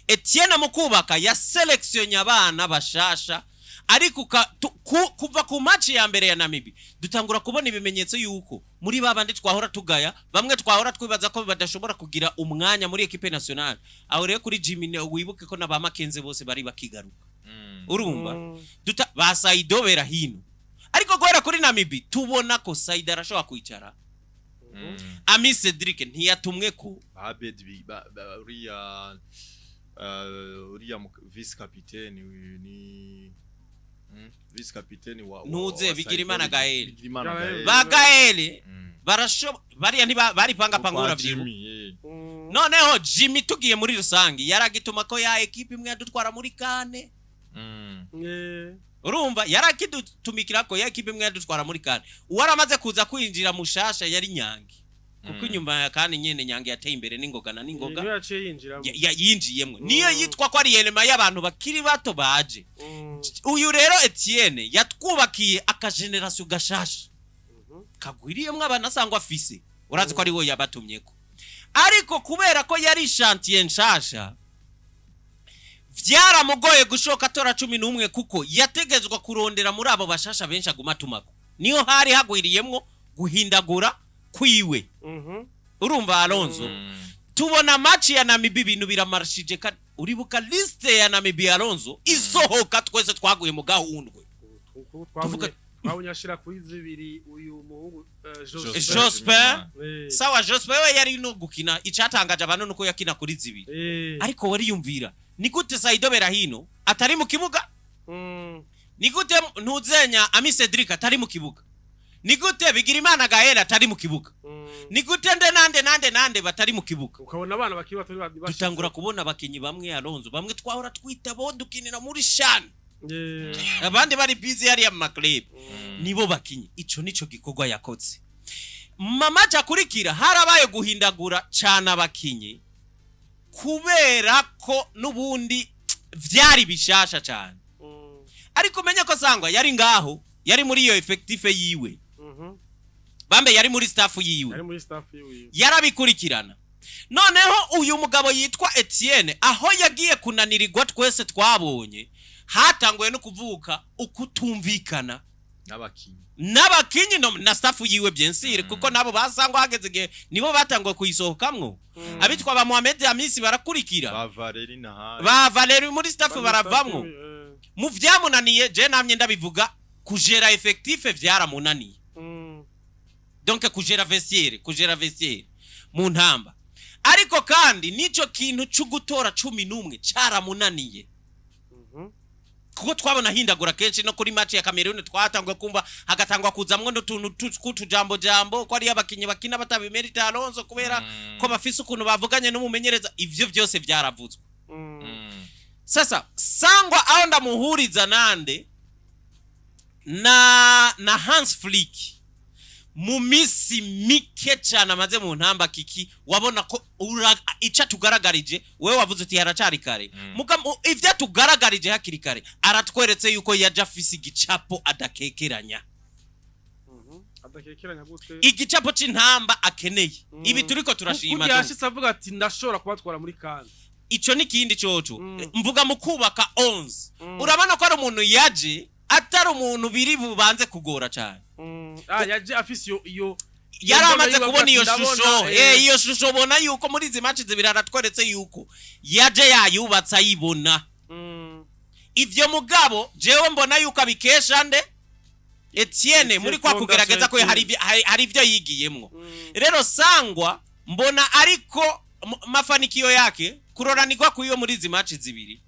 Etienne mu kubaka yaseleksionye abana bashasha, ariko kuva ku match ya mbere ya Namibia dutangura kubona ibimenyetso yuko muri babandi twahora tugaya, bamwe twahora twibaza ko badashobora kugira umwanya muri équipe nationale. Aho rero kuri Jimmy wibuke ko na ba Makenze bose bari bakigaruka, urumva? Duta ba Saido hino, ariko guhera kuri Namibia tubona ko Saido arashobora kwicara. Ami Cedric ntiyatumwe ko. Abed uriya uriya vice capitaine ni vice capitaine wa Ntuze, wa Bigirimana Saido, Gaël. Bigirimana Gaël. Gaël. Ba Gaël barasho bariya ntiba bari panga panga, Kwa uravyibuka? Jimmy, eh. Noneho Jimmy tugiye muri rusange yaragituma ko ya ekipe imwe yadutwara muri kane. Urumva yarakidutumikira ko ya ekipe imwe yadutwara muri kane. Uwaramaze kuza kwinjira mushasha yari Nyange, kuko inyuma ya kane nyene Nyange yateye imbere n'ingoga na n'ingoga. Niyo yaciye yinjiramo. Yinjiyemwo niyo yitwa ko ari élément y'abantu bakiri bato baje. Uyu rero Etienne yatwubakiye aka génération gashasha kagwiriyemwo abana sangwa afise, urazi ko ari we yabatumyeko, ariko kubera ko yari chantier nshasha vyaramugoye gushoka atora 11, kuko yategezwa kurondera muri abo bashasha benshi aguma atumako. Niyo hari hagwiriyemwo guhindagura kwiwe. Urumva Alonso, tubona match ya Namibia, ibintu biramarshije kandi uribuka liste ya Namibia, Alonso, isohoka, twese twaguye mu gahundwe. Twabonye ashira kuri zibiri uyu muhungu Jospin. Jospin. Sawa, Jospin we yari no gukina. Icatangaje abantu nuko yakina kuri zibiri, ariko wariyumvira ni gute Saido Berahino atari mu kibuga, ni gute ntuzenya Ami Cedric atari mu kibuga, ni gute Bigirimana Gael atari mu kibuga, ni gute nde nande nande nande batari mu kibuga? Ukabona abana bakiri bato bashitse. Dutangura kubona abakinyi bamwe, Alonso, bamwe twahora twita bo dukinira muri CHAN, abandi bari busy hariya mu ma club, nibo bakinyi. Ico nico gikorwa yakoze. Mama akurikira harabaye guhindagura cane abakinyi kubera ko n'ubundi vyari bishasha cane. Ariko menye ko Sangwa yari ngaho, yari muri iyo effectif yiwe, bambe yari muri staff yiwe. Yari muri staff yiwe. Yarabikurikirana. Noneho uyu mugabo yitwa Etienne, aho yagiye kunanirirwa, twese twabonye hatanguye no kuvuka ukutumvikana n'abakinyi. N'abakinyi no, na staff yiwe, bien sûr, kuko nabo basangwa hageze igihe nibo batanguye kuyisohokamwo. Abitwa ba Mohamed Hamisi barakurikira. Ba Valeri Nahaye. Ba Valeri muri staff Bari muri staff baravamwo. yiwe. Mu vyamunaniye, je namye ndabivuga, kujera effectif vyaramunaniye. Donc kujera vestiaire, kujera vestiaire mu ntamba. Ariko kandi nico kintu cyo gutora 11 caramunaniye, kuko twabona hindagura kenshi. No kuri match ya Cameroon twatangwa kumva hagatangwa kuzamwo n'utuntu tw'utujambo jambo ko ari abakinyi bakina batabimerita, Alonso, kubera ko bafise ukuntu bavuganye n'umumenyereza. Ivyo byose vyaravuzwe. Sasa Sangwa, aho ndamuhuriza nande na Hans Flick, mu misi mike cyane amaze mu ntamba, kiki wabona ko ico atugaragarije, wewe wavuze uti haracari kare. Muga ivyo atugaragarije hakiri kare, aratweretse yuko yaje afise igicapo adakekeranya. Adakekeranya gute? Igicapo c'intamba akeneye. Ibi turiko turashima Kurya yashitse avuga ati ndashobora kubatwara muri CAN. Ico ni kindi coco. Mvuga mu kubaka 11. Urabona ko ari umuntu yaje atari umuntu biri bubanze kugora cyane. Ah, yaje afise iyo Yari mbona amaze yiwe kubona iyo avuga ati, shusho. ndabona, Iyo shusho ubona yuko muri izi match zibiri aratweretse yuko yaje yayubatse, ayibona. Ivyo mugabo jewe mbona yuko abikesha nde? Etienne, muri kwa Fondation kugerageza ko hari Etienne. hari ivyo yigiyemwo. Rero Sangwa mbona ariko mafanikio yake, kuroranirwa kuiyo muri izi match zibiri,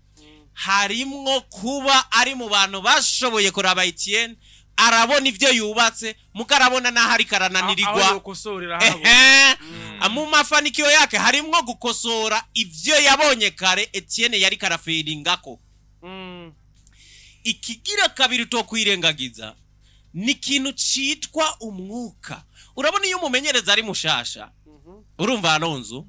harimwo kuba ari mu bantu bashoboye kuraba Etienne, arabona ivyo yubatse, muko arabona n'aho ariko Aho arananirirwa. yokosorera habona. Ehe, mu mafanikio yake harimwo gukosora ivyo yabonye kare Etienne yari karaferingako. Ikigira kabiri tokwirengagiza ni ikintu citwa umwuka. Urabona iyo umumenyereza ari mushasha, urumva Alonso,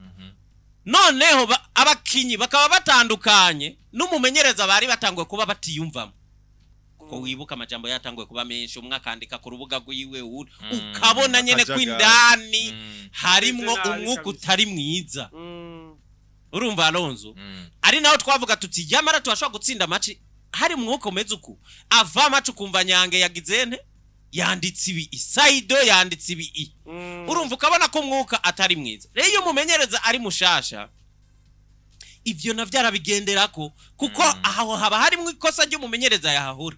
noneho abakinyi bakaba batandukanye n'umumenyereza, bari batanguye kuba batiyumvamo, kuko wibuka amajambo yatanguye kuba menshi, umwe akandika ku rubuga rwiwe, uwundi ukabona nyene ko Akajagari. indani harimwo Ameze nabi umwuka kabisa. utari mwiza. Urumva Alonso, ari naho twavuga tuti yamara turashobora gutsinda match hari umwuka umeze uku. Ava match ukumva Nyange yagize nte, yanditse ibi, Isaido yanditse ibi i. Urumva ukabona ko umwuka atari mwiza. Rero iyo umumenyereza ari mushasha, ivyo navyo arabigenderako, kuko aho haba harimwo ikosa ry'umumenyereza yahahura.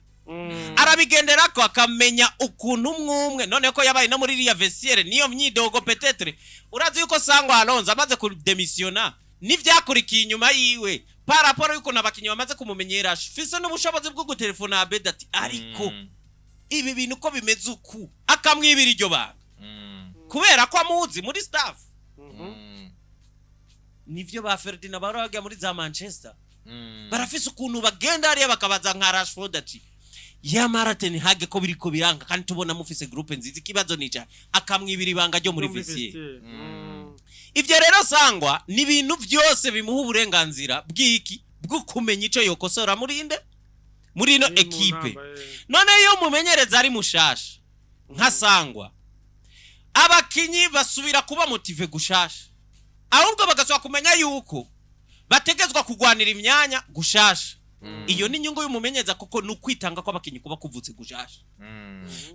Arabigenderako akamenya ukuntu umwe umwe, none ko yabaye no muri iriya vestiaire niyo myidogo. Peut-être urazi yuko Sangwa Alonso amaze kudemisiona n'ivyakurikiye inyuma yiwe, par rapport y'ukuntu abakinyi bamaze kumumenyera, fise n'ubushobozi bwo gutelefona Abed ati ariko ibi bintu uko bimeze uku, akamwibira iryo banga kubera ko amuzi muri staff. Nivyo ba Ferdinand baraga muri za Manchester, barafise ukuntu bagenda hariya bakabaza nka Rashford ati yamara Ten Hag ko biriko biranga kandi tubona mufise groupe nziza, ikibazo nica, akamwibira ibanga ryo muri vestiaire. Vestiaire. Ivyo rero Sangwa ni ibintu byose bimuha uburenganzira bw'iki, bwo kumenya ico yokosora muri inde, muri ino Ni mu ekipe. ntamba. None iyo umumenyereza ari mushasha nka Sangwa, abakinyi basubira kuba motivés gushasha, ahubwo bagasubira kumenya yuko bategezwa kugwanira imyanya gushasha. Iyo ni inyungu y'umumenyereza, kuko ni ukwitanga kw'abakinyi kuba kuvutse gushasha.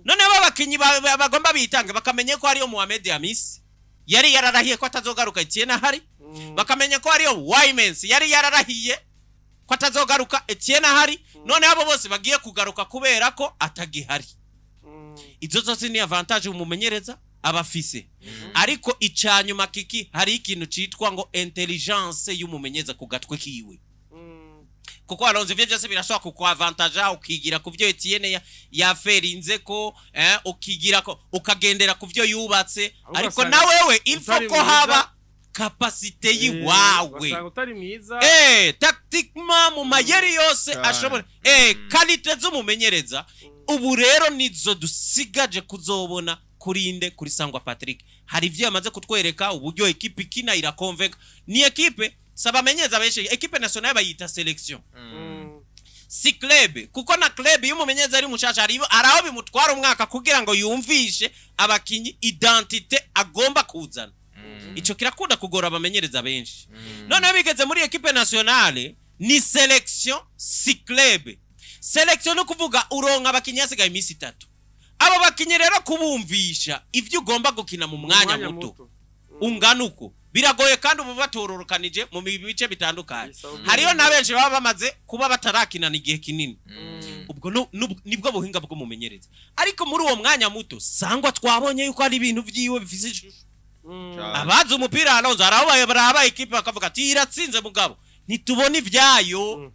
Noneho abakinyi bagomba bitange, bakamenya ko hariyo Mohamed Hamis yari yararahiye ko atazogaruka Etienne ahari, bakamenya ko hariyo Wymens yari yararahiye ko atazogaruka Etienne ahari. Noneho abo bose bagiye kugaruka kubera ko atagihari. Izo zose ni avantage umumenyereza aba afise. Ariko icanyuma kiki, hari ikintu citwa ngo intelligence y'umumenyereza ku gatwe kiwe, kuko Alonso ivyo byose birashobora kukwavantaja, ukigira ku byo Etienne yaferinze ko ukigira ko ukagendera ku byo yubatse. Ahubwo ariko usanga na wewe il faut utari ko mwiza. haba capacité yiwawe. Basanga utari mwiza. Tactiquement, mu mayeri yose ashobora qualité z'umumenyereza. Ubu rero nizo dusigaje kuzobona kurinde kuri Sangwa Patrick. Hari ivyo yamaze kutwereka, uburyo ekipe ikina irakonvenka. Ni ekipe saba amenyereza benshi, équipe nationale bayita sélection, si club, kuko na club iyo umumenyereza ari mushasha hari aho bimutwara umwaka kugira ngo yumvishe abakinyi identité agomba kuzana. Ico kirakunda kugora abamenyereza benshi. Noneho bigeze muri équipe nationale, ni sélection, si club. Sélection ni ukuvuga uronka abakinyi hasigaye iminsi 3. Abo bakinyi rero kubumvisha ivyo ugomba gukina mu mwanya muto ungana uko biragoye, kandi ubu batororokanije mu bice bitandukanye. Bisaba. Hariyo na benshi baba bamaze kuba batarakinana igihe kinini. Ubwo nibwo buhinga bw'umumenyereza. Ariko muri uwo mwanya muto, Sangwa twabonye yuko hari ibintu vyiwe bifise ishusho. Abazi umupira, Alonso, hari aho baraba ekipe bakavuga ati iratsinze, mugabo ntitubona ivyayo.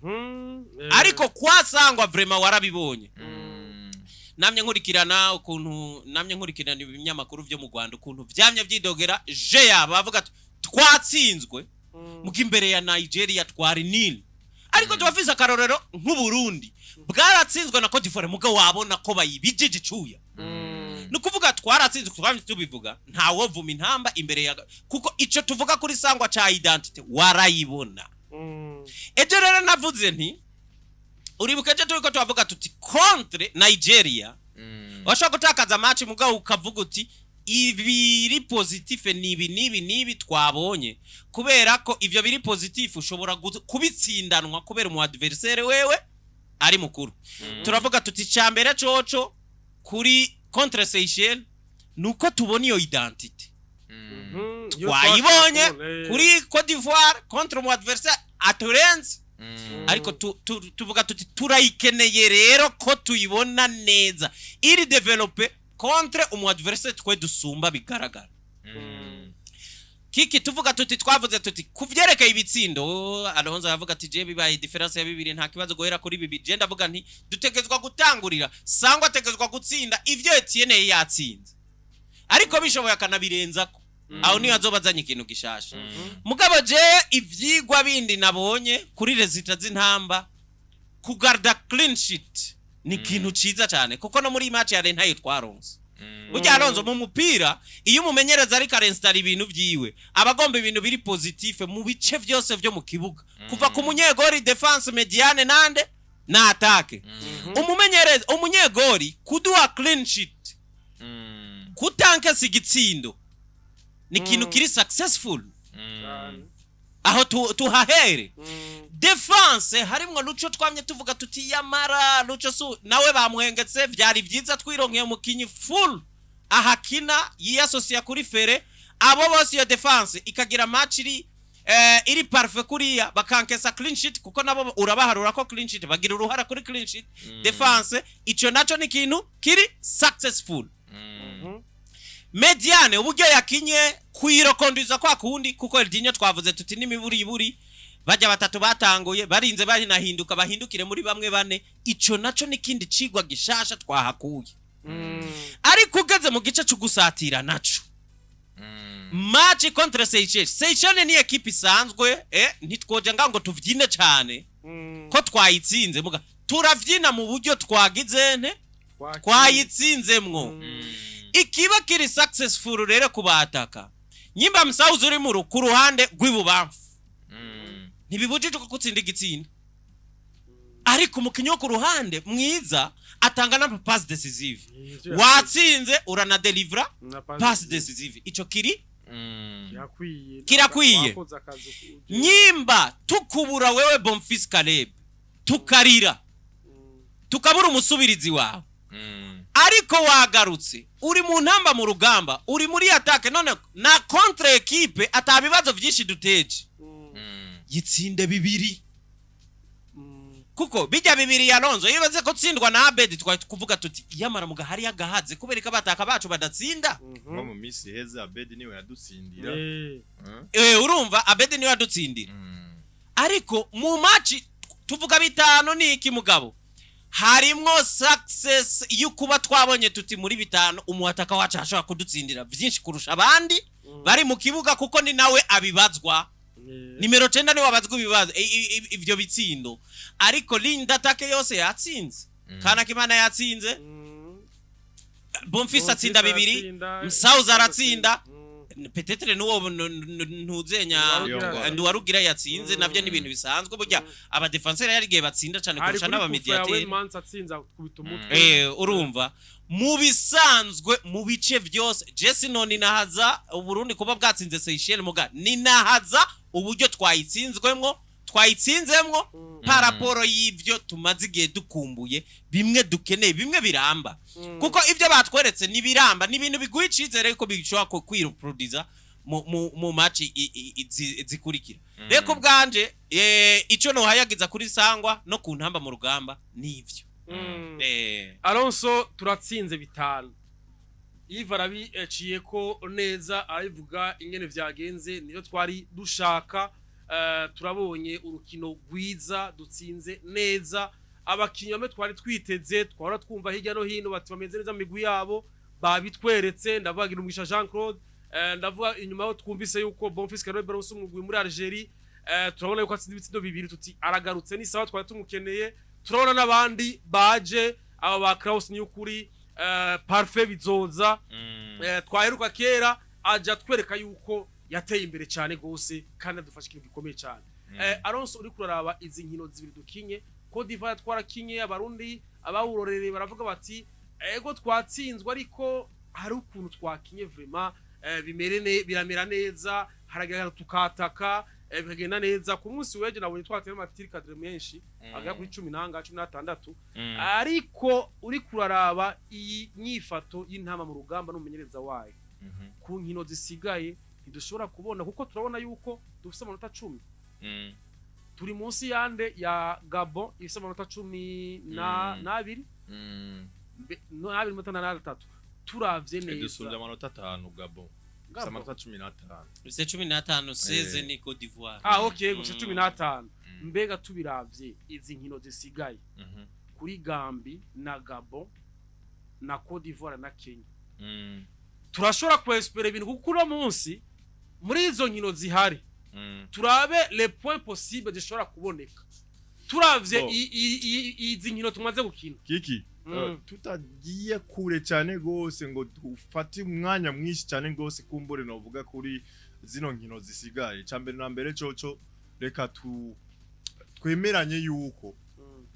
Ariko kwa Sangwa vraiment warabibonye. Namye nkurikirana ukuntu, namye nkurikirana ibinyamakuru vyo mu Rwanda, ukuntu vyamye vyidogera je yabo, bavuga ati twatsinzwe muga imbere ya Nigeria twari nil. Ariko tubafise akarorero nk'Uburundi bwaratsinzwe na Cote d'Ivoire, muga wabona ko bayibijije icuya. Ni ukuvuga twaratsinzwe, twamye tubivuga, ntawovuma intamba imbere ya, kuko ico tuvuga kuri Sangwa ca identité warayibona. Ejo rero navuze nti, uribuka ejo turiko turavuga tuti contre Nigeria washobora gutakaza match, mugabo ukavuga uti ibiri positif ni ibi n'ibi n'ibi twabonye, kubera ko ivyo biri positif ushobora kubitsindanwa kubera umu adversaire wewe ari mukuru. Turavuga tuti mbere coco kuri contre Seychelles nuko tubona iyo identité twayibonye kuri Cote d'Ivoire contre umu adversaire aturenze, ariko tuvuga tuti turayikeneye rero ko tuyibona neza iri développé contre umu adversaire twe dusumba bigaragara. Kiki tuvuga tuti, twavuze tuti kuvyerekeye ibitsindo, Alonso aravuga ati je bibaye différence ya 2 nta kibazo guhera kuri 2. Je ndavuga nti dutegezwa gutangurira, Sangwa ategezwa gutsinda ivyo Etienne yatsinze, ariko bishoboye akanabirenzako. Aho niyo azoba azanye ikintu gishasha. Mugabo je ivyigwa bindi nabonye kuri résultats z'intamba, kugarda clean sheet ni ikintu ciza cyane, kuko no muri iyi match ya ntayo twaronse. Burya Alonso, mu mupira iyo umumenyereza ariko arinstara ibintu vyiwe, aba agomba ibintu biri positif mu bice vyose vyo mu kibuga, kuva ku munyegori, défense, médiane nande na attaque. Umumenyereza, umunyegori kuduha clean sheet, kutankesa igitsindo, ni ikintu kiri successful. Aho tuhahere défense harimwo Luco, twamye tuvuga tuti yamara Luco su nawe bamuhengetse. Vyari vyiza twironkeye umukinyi full ahakina yiyasosiya kuri fere, abo bose, iyo défense ikagira match iri parfait kuriya, bakankesa clean sheet, kuko nabo urabaharura ko clean sheet bagira uruhara kuri clean sheet. Défense ico naco ni ikintu kiri successful. Médiane, uburyo yakinye kuyirokondiza kwa kundi, kuko Eldinho twavuze tuti n'imiburiburi bajya batatu batanguye barinze barinahinduka bahindukire muri bamwe bane. Ico naco n'ikindi cigwa gishasha twahakuye. Ariko ugeze mu gice cyo gusatira naco, match contre Seychelles, Seychelles ni ekipe isanzwe, ntitwoja ngaho ngo tuvyine cane ko twayitsinze, muga turavyina mu buryo twagize nte twayitsinzemwo. Ikiba kiri successful rero kubataka, nyimba Msauzi uri mu ku ruhande rw'ibubamfu, ntibibujijwe ko gutsinda igitsinda, ariko umukinnyi wo ku ruhande mwiza atanga na passe décisive. Watsinze, uranadelivra passe décisive. Ico kiri kirakwiye. Kirakwiye. Wakoze akazi Nyimba tukubura wewe Bonfils Caleb. Tukarira, tukabura umusubirizi wawe, ariko wagarutse uri mu ntamba mu rugamba, uri muri attaque, none na contre équipe atabibazo byinshi duteje, yitsinde 2, kuko bijya 2 ya Alonso iyo baze ko tsindwa na Abedi, twari kuvuga tuti yamara muga hari agahaze kubera ko abataka bacu badatsinda. Nko mu minsi iheze Abedi niwe yadutsindira. Urumva Abedi niwe yadutsindira, ariko mu match tuvuga 5 ni iki, mugabo harimwo success yo kuba twabonye tuti muri 5 umuhataka wacu ashobora kudutsindira byinshi kurusha abandi bari mu kibuga, kuko ni nawe abibazwa. Nimero 9 niwe abazwa ibibazo ivyo bitsindo, ariko ligne d'attaque yose yatsinze. Kanakimana yatsinze, Bonfils atsinda 2, Msauza aratsinda, peut-être nuwo ntuzenya. Nduwarugira yatsinze, navyo ni ibintu bisanzwe. Burya abadefenseur yari igihe batsinda cyane hari kurusha kuri kufa ya n'abamediateri. Wilmans atsinza kubita umutwe. Urumva mu bisanzwe mu bice byose Jesse no ninahaza Uburundi kuba bwatsinze Seychelles, muga ninahaza uburyo twayitsinzemwo par rapport y'ivyo tumaze igihe dukumbuye, bimwe dukeneye, bimwe biramba, kuko ibyo batweretse ni biramba, ni ibintu biguha icizere ko bishobora kwireproduza mu match zikurikira. Rero ku bwanje, ico nohayagiza kuri Sangwa no ku ntamba mu rugamba nivyo. Alonso, turatsinze 5. Yves arabiciye ko neza, arabivuga ingene vyagenze, niyo twari dushaka. Turabonye urukino rwiza, dutsinze neza, abakinyi bamwe twari twiteze, twahora twumva hirya no hino bati bameze neza mu migwi yabo, babitweretse. Ndavuga Girumugisha Jean Claude, ndavuga inyuma aho twumvise yuko Bonfils Karol Baronse umugwi muri Algerie, turabona yuko atsinze ibitsindo 2, tuti aragarutse, ni sawa, twari tumukeneye. Turabona n'abandi baje, aba ba Kraus Niyukuri, Parfait Bizoza, twaheruka kera aja twereka yuko yateye imbere cyane gose kandi adufasha ikintu gikomeye cyane. Alonso, uri kuraraba izi nkino 2 dukinye, Cote d'Ivoire twarakinye, Abarundi abawurorereye baravuga bati ego twatsinzwe, ariko hari ukuntu twakinye vraiment, bimere biramera neza, haragaragara tukataka, bikagenda neza. Ku munsi w'ejo nabonye twateye amatirs cadrés menshi agera kuri 10 nanga 16, ariko uri kuraraba iyi nyifato y'intama mu rugamba n'umumenyereza wayo ku nkino zisigaye, ntidushobora kubona, kuko turabona yuko dufise amanota 10, turi munsi yande ya Gabon ifise amanota cumi na n'abiri, n'abiri amanota 3, turavye neza. Dusumbya amanota 5 Gabon. Ifise Gabon. amanota 15. Ifise 15, 16 ni Cote d'Ivoire. Ah, okay, gusa 15. Mbega tubiravye izi nkino zisigaye kuri Gambi na Gabon na Cote d'Ivoire na Kenya, turashobora kwespera ibintu, kuko uno munsi muri izo nkino zihari, turabe les points possibles zishobora kuboneka turavye Bo. izi nkino tumaze gukina. Kiki, tutagiye kure cyane gose ngo dufate umwanya mwinshi cyane gose, kumbure novuga kuri zino nkino zisigaye, cya mbere na mbere coco reka tu twemeranye yuko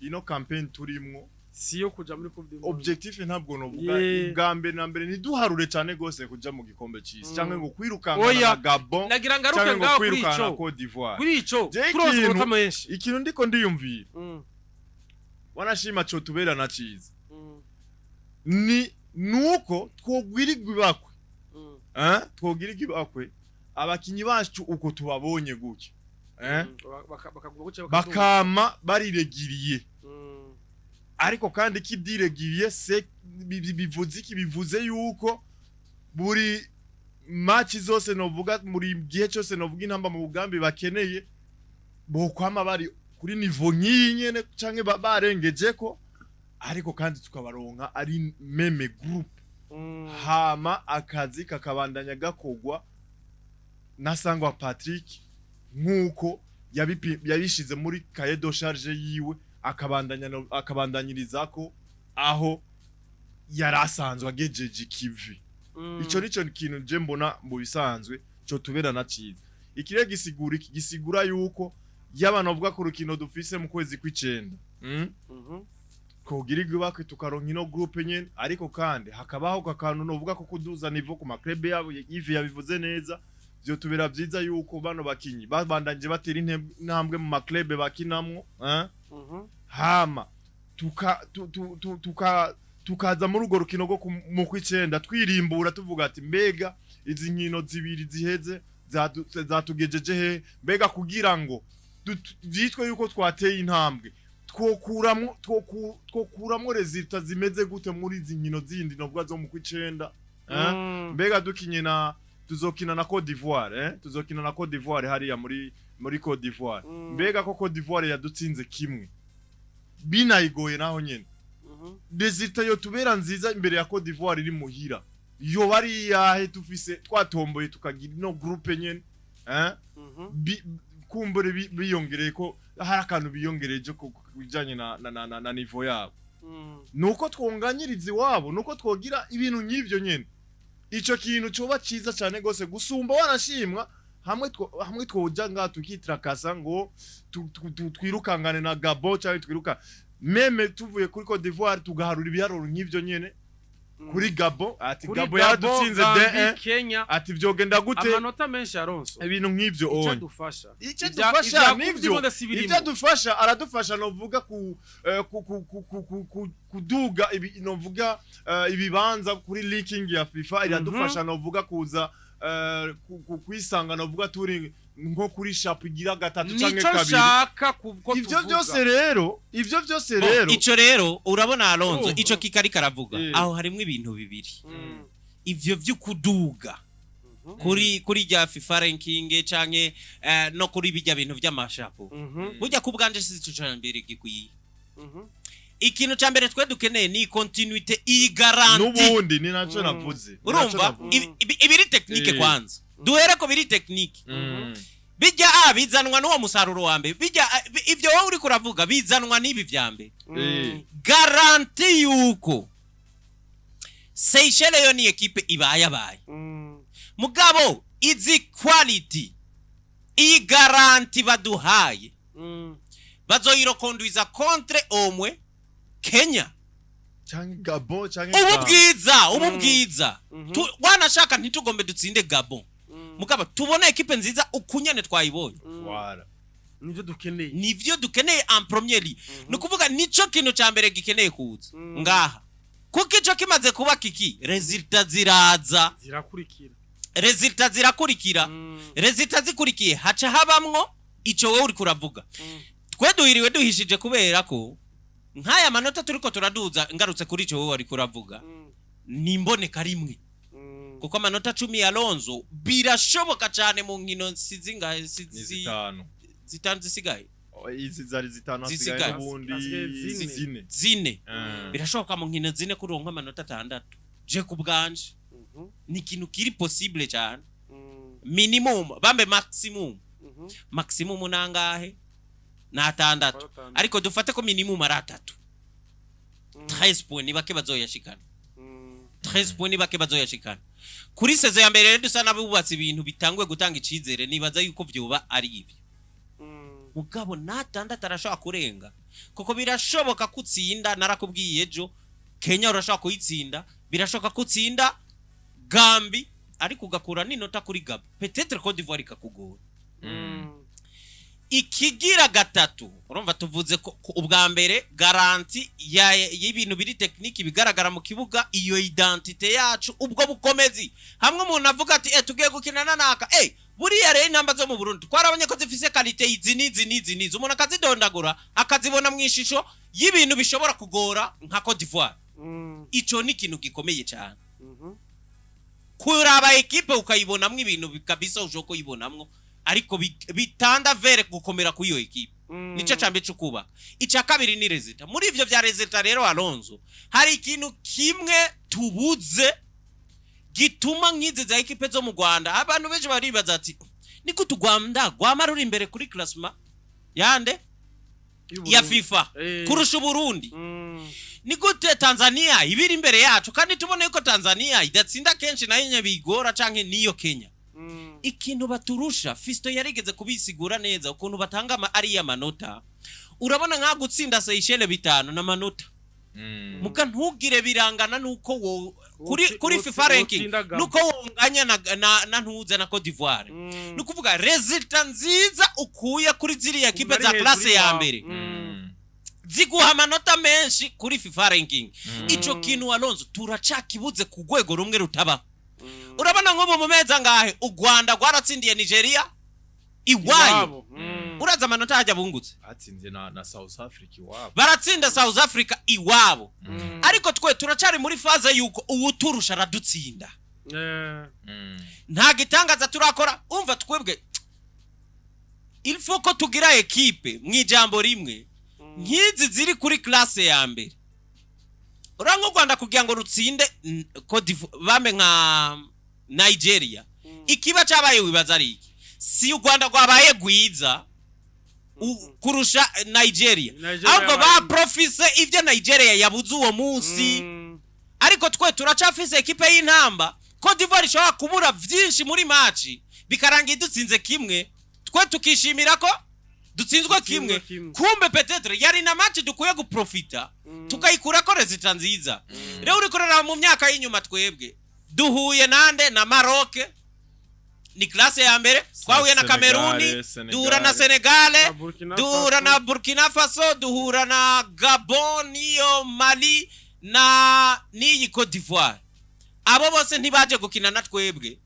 ino campaign turimwo si yo kuja muri Coupe du Monde. Objectif ntabwo novuga bwa mbere na mbere ntiduharure cyane gose kuja mu gikombe c'isi cyangwa ngo kwirukankana Oya. na Gabon Nagira ngaruke cyangwa ngo ngaho kuri kwirukana na ico, Cote d'Ivoire. kuri ico Je turonse amanota menshi. Ikintu ndiko ndiyumvira, wanashima co tubera na ciza, ni nuko twogwirirwa ibakwe, twogirirwa ibakwe abakinyi bacu uko tubabonye gutya, Bakaguma gutya bakaduga. Bakama bariregiriye, ariko kandi kidiregiriye se bivuze iki? Bivuze yuko buri match zose novuga, muri gihe cyose novuga intamba mu bugambi bakeneye bokwama bari kuri niveau nk'iyi nyene canke barengeje ko, ariko kandi tukabaronka ari même groupe, hama akazi kakabandanya gakogwa na Sangwa Patrick nkuko yabishize muri cahier de charge yiwe, akabandanya akabandanyirizako aho yari asanzwe agejeje ikivi. Ico nico kintu je mbona mu bisanzwe cyo tubera na ciza. Ikire gisigura iki? Gisigura yuko y'abantu bavuga ku rukino dufise mu kwezi kw'icenda, kogirirwa ibakwe tukaronka ino groupe nyene, ariko kandi hakabaho akantu novuga ko kuduza niveau ku maklebe yabo. Yves yabivuze neza, vyo tubera vyiza yuko bano bakinyi babandanje batera intambwe mu maklebe bakinamwo, eh? Hama tuka tu, tu, tu, tuka tukaza muri urwo rukino rwo mu kw'icenda twirimbura, tuvuga ati: "Mbega izi nkino zibiri ziheze zatugejeje he? Mbega kugira ngo vyitwe yuko twateye intambwe, twokuramwo résultats zimeze gute muri izi nkino zindi novuga zo mu kw'icenda, eh?" Mbega dukinye na tuzokina na Cote d'Ivoire, eh? Tuzokina na Cote d'Ivoire hariya muri Cote d'Ivoire. Mbega ko Cote d'Ivoire yadutsinze kimwe binayigoye, naho nyene résultat yo tubera nziza imbere ya Cote d'Ivoire iri muhira yoba ari iyahe, tufise twatomboye tukagira ino groupe nyene, eh? Kumbure biyongereye ko hari akantu biyongereje ku bijanye na niveau yabo, nuko twonganyiriza iwabo, nuko twogira ibintu nk'ivyo nyene. Ico kintu coba ciza cane gose gusumba wanashimwa hamwe twoja ngaha tukitrakasa ngo twirukangane na Gabon cyangwa twiruka même tuvuye kuri Cote d'Ivoire, tugaharura ibiharuro nk'ivyo nyene kuri Gabon, ati Kuri Gabon Gabon, yaradutsinze Gambie, D1, Kenya, ati vyogenda gute? Amanota menshi, Alonso. Ibintu nk'ivyo Icyo onye dufasha, icyo dufasha ibya Coupe du nivyo Monde si birimo. Ibyo adufasha, aradufasha novuga ku eh, ku ku ku ku ku ku kuduga ibi novuga ibibanza kuri ranking ya FIFA. Iradufasha novuga kuza kwisanga novuga turi nko kuri chapeau igira gatatu canke Nico kabiri. nshaka ko Ivyo tuvuga. byose rero, ivyo byose Bon, rero ico rero urabona, Alonso, Urumva? ico kikari karavuga, aho harimwo ibintu bibiri. Ivyo vy'ukuduga kuri rya FIFA ranking canke no kuri bijya bintu vy'ama chapeau, burya ku bwanje si ico ca mbere gikwiye. Ikintu ca mbere twe dukeneye ni continuité, iyi garantie. N'ubundi ni naco navuze. Ni naco Urumva, navuze. Ibiri technique, kwanza duhere ko biri technique. Bijya a bizanwa n'uwo musaruro wa mbere, bijya ivyo wowe uriko uravuga bizanwa n'ibi vya mbere. Garantie yuko Seychelles yo ni équipe ibayabaye, mugabo izi quality, iyi garantie baduhaye, bazoyirokondwiza contre omwe Kenya Canke Gabon canke ubu Ghana. bwiza, ubu bwiza. Wanashaka ntitugombe dutsinde Gabon, mugabo tubone équipe nziza ukunyene twayibonye. Voilà. Nivyo dukeneye. Nivyo dukeneye en premier lieu. Ni ukuvuga nico kintu ca mbere gikeneye kuza ngaha, kuko ico kimaze kuba kiki, résultats ziraza. Zirakurikira. Résultats zirakurikira. Résultats zikurikiye, haca habamwo ico wowe uriko uravuga. Twe duhiriwe duhishije kubera ko nk'aya manota turiko turaduza, ngarutse kuri ico wowe wariko uravuga, ni imboneka rimwe, kuko amanota 10 ya Alonso birashoboka cyane mu nkino sizingahe Ni 5. 5 zisigaye. Oh, izi zari 5, hasigaye Zisigaye. n'ubundi Hasigaye 4. 4. 4. Birashoboka mu nkino 4 kuronka amanota 6. Je ku bwanje ni ikintu kiri possible cyane. Minimum bambe maximum, maximum nangahe? Ni 6. 6. Ariko dufate ko minimum ari 3. 13 points ni bake bazoyashikana. 13 points ni bake bazoyashikana kuri saison ya mbere. Rero dusa n'abubatse ibintu bitanguye gutanga icizere. Nibaza yuko vyoba ari ibyo, mugabo n'atandatu arashobora kurenga, kuko birashoboka ko utsinda. Narakubwiye ejo, Kenya urashobora kuyitsinda, birashoboka ko utsinda Gambi, ariko ugakura n'inota kuri Gabo, peut-être Cote d'Ivoire ikakugora. Ikigira gatatu, urumva tuvuze ko ubwa mbere garantie y'ibintu biri technique bigaragara mu kibuga, iyo identité yacu, ubwo bukomezi, hamwe umuntu avuga ati: "Tugiye gukinana naka." Buriya rero intamba zo mu Burundi twarabonye ko zifise qualité izi n'izi n'izi n'izi, umuntu akazidondagura akazibona mu ishusho y'ibintu bishobora kugora nka Cote d'Ivoire. Ico ni ikintu gikomeye cyane, kuraba équipe ukayibonamwo ibintu kabisa ushobora kuyibonamwo, ariko bitanda vere gukomera kuri iyo équipe. Nico cambe cyo kubaka. Icya kabiri ni résultat. Muri ivyo vya résultat rero, Alonso, hari ikintu kimwe tubuze gituma nk'izi za équipe zo mu Rwanda, abantu benshi baribaza ati: "Ni gute u Rwanda rwama ruri imbere kuri classement yande ya FIFA kurusha Uburundi? Ni gute Tanzania ibiri imbere yacu, kandi tubone yuko Tanzania idatsinda kenshi, nayo nyene bigora, canke niyo Kenya?" Ikintu baturusha, Fisto yarigeze kubisigura neza ukuntu batanga ariya manota. Urabona nka gutsinda Seychelles 5 n'amanota, muga ntugire birangana nuko wo kuri FIFA ranking wotsinda Gabon. nuko wonganya na ntuze na Cote d'Ivoire. Ni ukuvuga résultat nziza ukuye kuri ziriya kipe Ari za hejuru classe ya y'iwawe. mbere. Ziguha amanota menshi kuri FIFA ranking. Ico kintu, Alonso, turacakibuze ku rwego rumwe rutabaho. Urabona nk'ubu mu mezi angahe u Rwanda rwaratsindiye Nigeria iwayo. Iwabo. Uraza amanota hajya bungutse. Batsinze na South Africa iwabo. Baratsinda South Africa iwabo, ariko twe turacari muri phase yuko uwuturusha aradutsinda. Nta gitangaza turakora. Umva, twebwe il faut ko tugira équipe, mu ijambo rimwe, nk'izi ziri kuri classe ya mbere. Urabona nk'u Rwanda kugira ngo rutsinde Cote d'Ivoire, bame nka Nigeria, ikiba cyabaye wibaza ari iki? Si u Rwanda rwabaye rwiza kurusha Nigeria, Nigeria ahubwo yabaye- baprofise ibyo Nigeria yabuze uwo munsi. Ariko twe turacafise ekipe y'intamba. Cote d'Ivoire ishobora kubura vyinshi muri match, bikarangira idutsinze kimwe, twe tukishimira ko dutsinzwe kimwe. Dutsinzwe kimwe. Kumbe peut-être yari na match dukwiye guprofita, tukayikurako résultat nziza. Rero uriko uraraba mu myaka y'inyuma, twebwe duhuye nande? Na Maroc, ni classe ya mbere. Twahuye na Senegal, Kameruni, Senegal. duhura na Senegal, Na Burkina duhura Faso. na Burkina Faso, duhura na Gabon, niyo Mali na n'iyi Cote d'Ivoire. Abo bose ntibaje gukina na twebwe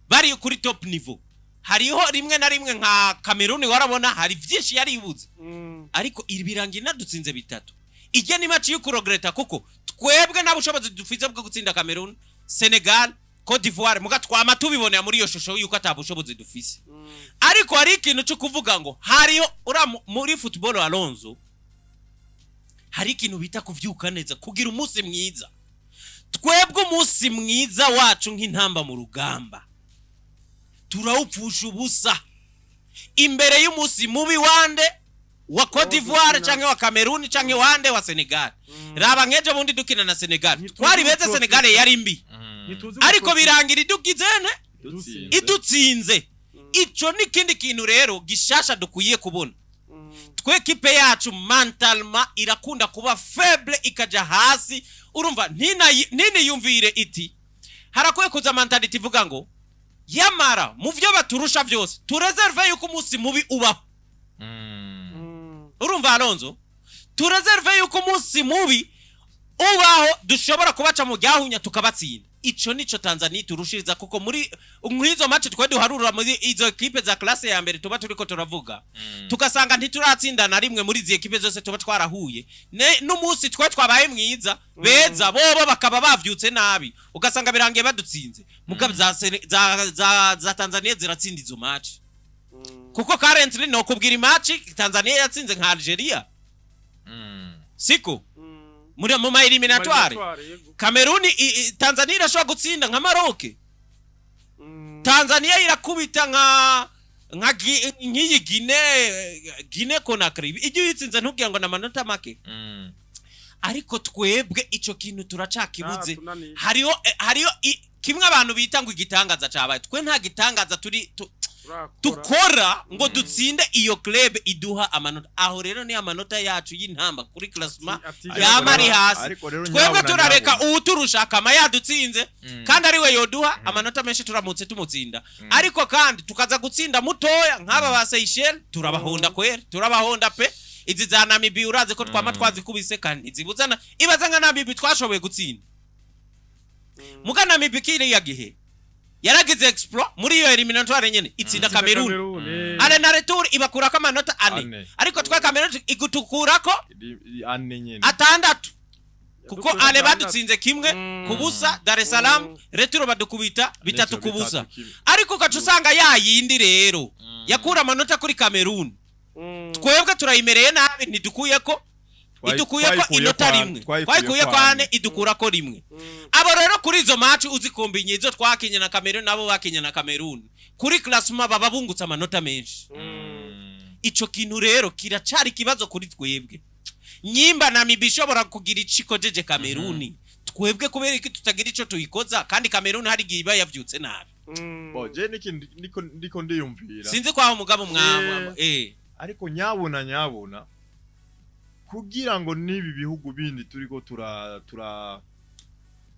bari kuri top niveau. Hariho rimwe na rimwe nka Cameroon warabona hari vyinshi yari ibuze, ariko ibirangi inadutsinze bitatu. Ijya ni match yo kuregreta, kuko twebwe nta bushobozi dufite bwo gutsinda Cameroon, Senegal, Cote d'Ivoire, muga twama tubibonera muri iyo shusho yuko ata bushobozi dufise. Ariko hari ikintu cyo kuvuga ngo hariyo ura muri football, Alonso, hari ikintu bita kuvyuka neza, kugira umunsi mwiza. Twebwe umunsi mwiza wacu nk'intamba mu rugamba turawupfusha ubusa imbere y'umunsi mubi wande? Wa Cote d'Ivoire Burkina. canke wa Cameroon canke wande? Wa Senegal. Raba nk'ejo bundi dukina na Senegal, Ntituzi twari beze, guprofita. Senegal yari mbi, Ntituzi ariko guprofita. birangira idugizene, Idutsinze. idutsinze. Ico ni ikindi kintu rero gishasha dukwiye kubona. Twe équipe yacu mentalement irakunda kuba faible, ikaja hasi. Urumva ntiniyumvire iti harakwiye kuza mentalité ivuga ngo yamara mu vyo baturusha vyose turéserve yuko umunsi mubi ubaho. Urumva, Alonso, turéserve yuko umunsi mubi ubaho, dushobora kubaca mu ryahunya tukabatsinda. Ico nico Tanzania turushiriza, kuko muri nk'izo match twe duharura muri izo équipe za classe ya mbere tuba turiko turavuga, tugasanga ntituratsinda na rimwe muri izi équipe zose tuba twarahuye. N'umunsi twe twabaye mwiza beza, bobo bakaba bavyutse nabi, ugasanga birangiye badutsinze. Mugabo za Tanzania ziratsinda izo match, kuko currently no kubwira match Tanzania yatsinze nka Algeria, siko? Muri mu ma éliminatoires. Éliminatoires, yego. Cameroon Tanzania irashobora gutsinda nka Maroc. Tanzania irakubita nka nk'iyi Guinea Conakry. Ijya uyitsinze ntubwira ngo namanota make. Ariko twebwe ico kintu turacakibuze. Ah, tunaniye. Hariho kimwe abantu bita ngo igitangaza cabaye. Twe nta gitangaza turi Turakora. dukora ngo dutsinde iyo club iduha amanota. Aho rero ni amanota yacu y'intamba kuri classement yama ari hasi. Ariko rero Twebwe nyabuna, turareka nyabuna. uwuturusha akama yadutsinze, kandi ari we yoduha amanota menshi turamutse tumutsinda. Ariko kandi tukaza gutsinda mutoya nk'aba ba Seychelles, turabahonda kweri, turabahonda pe. Izi za Namibia urazi ko twama twazikubise, kandi ntizibuzana. Ibaza nka Namibia twashoboye gutsinda, muga Namibia kiriya gihe yaragize exploit muri iyo éliminatoire nyene, itsinda Cameroon Cameroon. aller na retour, ibakurako amanota ane. Ane. Ariko twe Cameroon igutukurako Ane nyene. atandatu, kuko Yadukuyeko aller atandatu. badutsinze 1-0 Dar es Salaam, retour badukubita 3-0. Bitatu kimwe. Ariko ugaca usanga ya yindi rero yakura amanota kuri Cameroon, twebwe turayimereye nabi, ntidukuyeko, idukuyeko Twayikuye inota rimwe. Twayikuye Twayikuye kwa kwa ane. ane, idukurako rimwe. Abo rero kuri izo match uzikombinye, izo twakinye na Cameroon nabo bakinye na Cameroon, kuri classement baba bungutse amanota menshi. Ico kintu rero kiracari ikibazo kuri twebwe. Nyimba Namibia ishobora kugira ico ikojeje Cameroon, twebwe kubera iki tutagira ico tuyikoza, kandi Cameroon hari igihe iba yavyutse nabi? Bo je niki ndiko ndiyumvira. Sinzi kwaho mugabo mwa Ariko nyabuna, nyabuna, kugira ngo n'ibi bihugu bindi turiko tura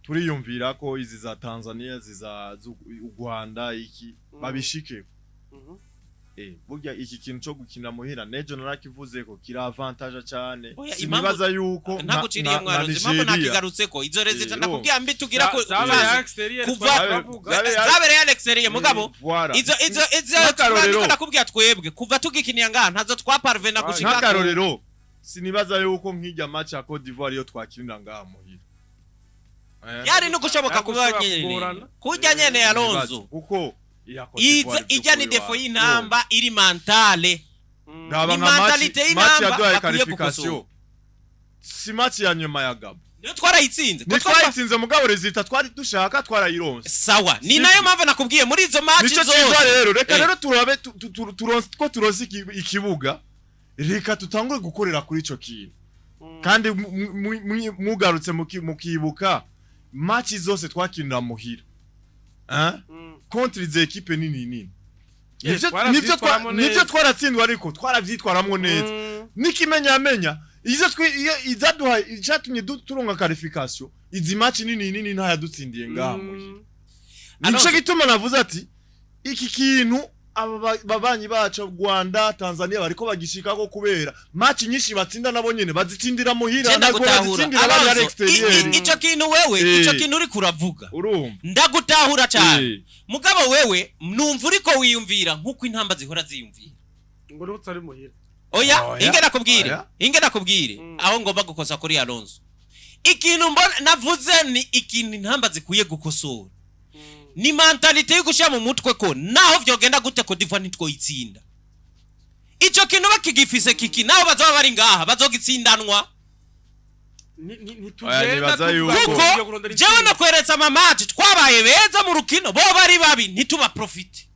turiyumvira ko izi za Tanzania, ziza u Rwanda iki babishike. Burya iki kintu cyo gukina muhira, nejo narakivuze ko kiri avantage cyane. Oya, Sinibaza yuko Ntaguciriye nka mwaronze impamvu Nigeria. ntakigarutseko izo résultats. Ndakubwiye mbi tugira ko Zabaye extérieur. Kuva- Twavuga. Zabereye à l'extérieur, mugabo Voilà. izo Nk'akarorero. ndiko ndakubwira, twebwe kuva tugikiniya ngaha ntazo twaparvena gushika. Nk'akarorero, sinibaza yuko nk'ijya match ya Cote d'Ivoire iyo twakinira ngaha muhira. Yari no gushoboka Yari kuba gushobora nyene kugorana. kurya nyene Alonso. Kuko iya Cote Iza d'Ivoire ijya ni by'ukuri défaut y'intamba iri mentale. Raba Ni nka match mentalité match y'intamba yaduhaye bakwiye qualification, gukosora. si match ya nyuma ya Gabo. Niyo twarayitsinze. Ko Ntitwayitsinze, mugabo résultat twari dushaka twarayironse. Sawa, ni nayo mpamvu nakubwiye muri izo match Nico zose. cyiza rero, reka rero turabe ko turonse ikibuga, reka tutangure gukorera kuri ico kintu. Kandi mugarutse mukibuka match zose twakinira muhira, hein, contre izi équipe nini nini. Twaravyitwaramwo Nivyo, neza. twaratsindwa ariko twaravyitwaramwo neza. N'ikimenyamenya izo izaduha icatumye turonka qualification, izi match nini nini ntayadutsindiye ngaha muhira. Nico Alonso. gituma navuze ati iki kintu aba babanyi bacu, Rwanda, Tanzania, bariko bagishikako kubera match nyinshi batsinda nabo nyene bazitsindira muhira. Je Ntabwo ndagutahura bazitsindira bari ari Alonso, extérieur. ico kintu wewe, ico kintu uri kuravuga, Urumva? ndagutahura cyane. Mugabo wewe numva uriko wiyumvira nk'uko intamba zihora ziyumvira. Ngo niho tutari muhira. Oya. Oya. Inge nakubwire. Oya. Inge nakubwire. Aho ngomba gukosa kuri Alonso, ikintu mbona navuze ni ikintu intamba zikwiye gukosora, ni mentalité yo gushyira mu mutwe ko naho vyogenda gute Cote d'Ivoire ntitwoyitsinda. Ico kintu bakigifise kiki, naho bazoba bari ngaha bazogitsindanwa. Oya, Ntitugenda nibaza tuvuga yuko- ngo Kuko tugiye kurondera jewe intsinzi. nakweretse ama match twabaye beza mu rukino, bo bari babi, ntituba profite.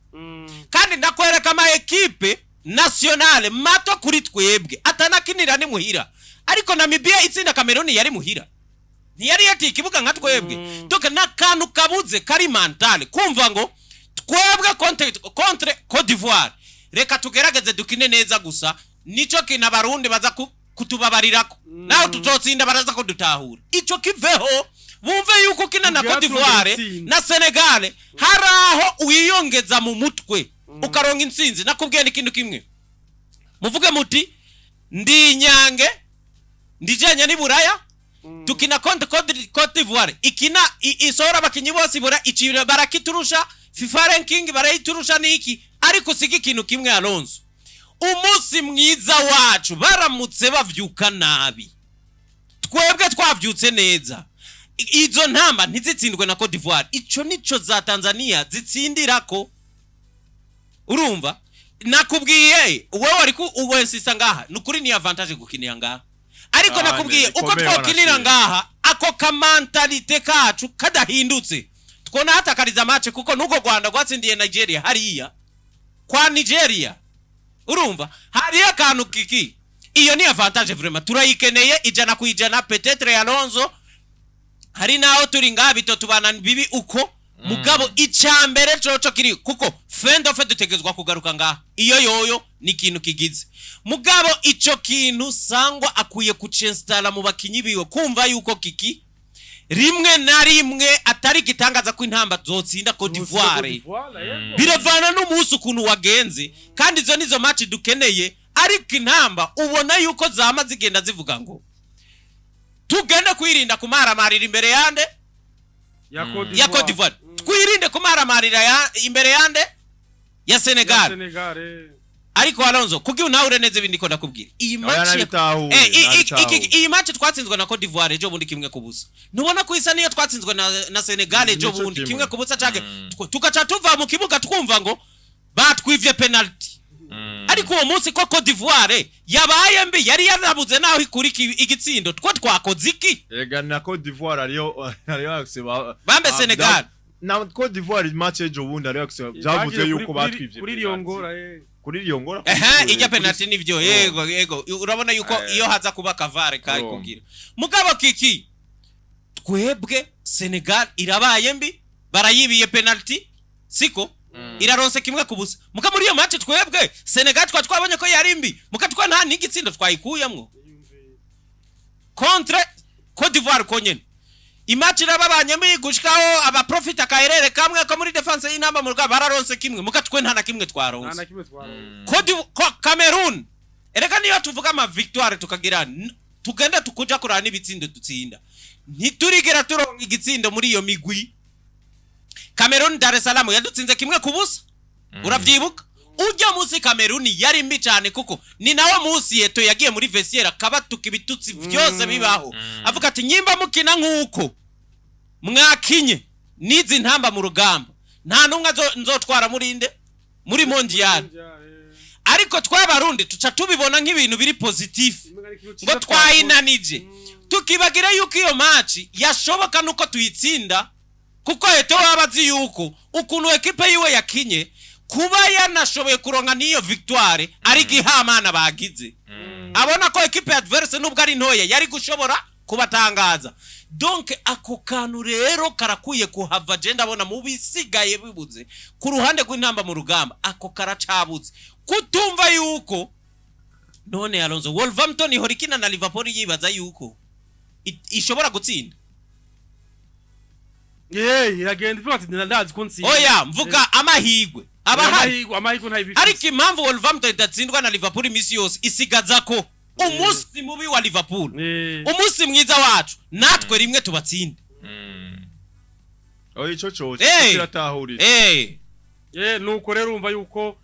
Kandi ndakwereka ama équipe nationale mato kuri twebwe atanakinira ni muhira, ariko Namibia itsinda Cameroon yari muhira, ntiyari yatiye ikibuga nka twebwe. Donc n'akantu kabuze kari mentale, kumva ngo twebwe contre Cote d'Ivoire reka tugerageze dukine neza gusa. Nico kintu abarundi baza kutubabarirako, naho tutotsinda baraza kudutahura. Ico kiveho, bumve yuko ukina na Tugera Cote d'Ivoire turondera intsinzi. na Senegal hari aho wiyongeza mu mutwe ukaronka intsinzi. Nakubwiye n'ikintu kimwe, muvuge muti ndi inyange ndijanye n'iburaya, tukina contre Cote d'Ivoire ikina isohora abakinyi bose ibura icira, barakiturusha FIFA ranking, barayiturusha niki, ariko usiga ikintu kimwe, Alonso, umunsi mwiza wacu baramutse bavyuka nabi, twebwe twavyutse neza, izo ntamba ntizitsindwe na Cote d'Ivoire. Ico nico za Tanzania zitsindirako. Urumva nakubwiye, wowe wari ku uwensisa ngaha, nukuri ni avantage gukinira ngaha, ariko Cyane, nakubwiye uko bikomeye. twokinira Wanashimye. ngaha, ako ka mentalité kacu kadahindutse twona hatakariza match, kuko nuko Rwanda rwatsindiye Nigeria hariya kwa Nigeria, urumva hariyo akantu kiki. Iyo ni avantage vraiment turayikeneye 100%. Peut-être Alonso hari naho turi ngaha bito tubana bibi uko, mugabo icambere coco kiri kuko fin de fait dutegerezwa kugaruka ngaha. Iyo yoyo ni ikintu kigize, mugabo ico kintu sangwa akwiye kucinstalla mu bakinyi biwe, kumva yuko kiki rimwe na rimwe atari igitangaza ko intamba zotsinda Cote d'Ivoire, biravana n'umunsi ukuntu wagenze. Kandi izo nizo match dukeneye, ariko intamba ubona yuko zama zigenda zivuga ngo tugende kwirinda kumaramarira imbere yande? Ya Cote Ya Cote d'Ivoire. Twirinde kumaramarira imbere yande? Ya Senegal. Senegal. Ariko Alonso, kugira untahure neza ibindi ko ndakubwira, iyi Oya, match nabitahuye, nabitahuye. Iyi match twatsinzwe na Cote d'Ivoire ejo bundi 1-0, ntubona ko isa niyo twatsinzwe na Senegal ejo Nico bundi kimwe. 1-0 canke tugaca tuva mu kibuga twumva ngo batwivye penalty? Ariko uwo munsi ko Cote d'Ivoire yabaye mbi, yari yarabuze naho ikura igitsindo, two twakoze iki? Ega na Cote d'Ivoire ariyo akse ba Bambe Senegal. Na Cote d'Ivoire match ejo bundi ariyo akse byavuze yuko batwivye kuri penalty. Liyongora. Kuri Liyongora. Ehe, ijya penalty nivyo, yego. Urabona yuko iyo haza kuba kavare kari kugira. Mugabo kiki, twebwe Senegal irabaye mbi, barayibiye penalty, siko iraronse 1-0. Muga muri iyo match twebwe Senegal twa twabonye ko yari mbi, muga twa nta n'igitsindo twayikuyemwo contre Cote d'Ivoire konyene. I match irababanyemo gushikaho abaprofita akaherere kamwe ko muri défense y'Intamba mu Rugamba, bararonse kimwe, muga twe nta na kimwe Nta twaronse. na kimwe twaronse. Ko Cameroon erega niyo tuvuga ama victoire tukagira tugenda tukuja kurana n'ibitsindo dutsinda, ntiturigera turonka igitsindo muri iyo migwi. Cameroon, Dar es Salaam yadutsinze 1-0, uravyibuka? Ujya munsi Cameroon yari mbi cyane, kuko ni nawo munsi Eto'o yagiye muri vestiaire akabatuka ibitutsi vyose bibaho, avuga ati: "Nyimba mukina nk'uko mwakinye n'izi Ntamba mu Rugamba, nta n'umwe nzotwara muri nde, muri mondial." Ariko tw'Abarundi tuca tubibona nk'ibintu biri positif, ngo twayinanije, tukibagira yuko iyo match yashoboka nuko tuyitsinda, kuko Eto'o waba azi yuko ukuntu ekipe yiwe yakinye, kuba yanashoboye kuronka n'iyo victoire ari igihamana bagize, abona ko ekipe adverse nubwo ari ntoya yari gushobora kubatangaza. Donc ako kantu rero karakwiye kuhava. Je ndabona mu bisigaye bibuze ku ruhande rw'Intamba mu Rugamba, ako karacabuze, kutumva yuko none Alonso, Wolverhampton ihora ikina na Liverpool yibaza yuko ishobora gutsinda. Eh, iragenda ivuga ati: "Ndazi ko ntsinda." Oya, mvuga amahigwe aba ahari. Amahirwe ntayibifise. Ariko impamvu Wolverhampton idatsindwa na Liverpool iminsi yose, isigaza ko umunsi mubi wa Liverpool, umunsi mwiza wacu, natwe rimwe tubatsinde. Oh, ico cose kiratahuritse. Nuko rero urumva yuko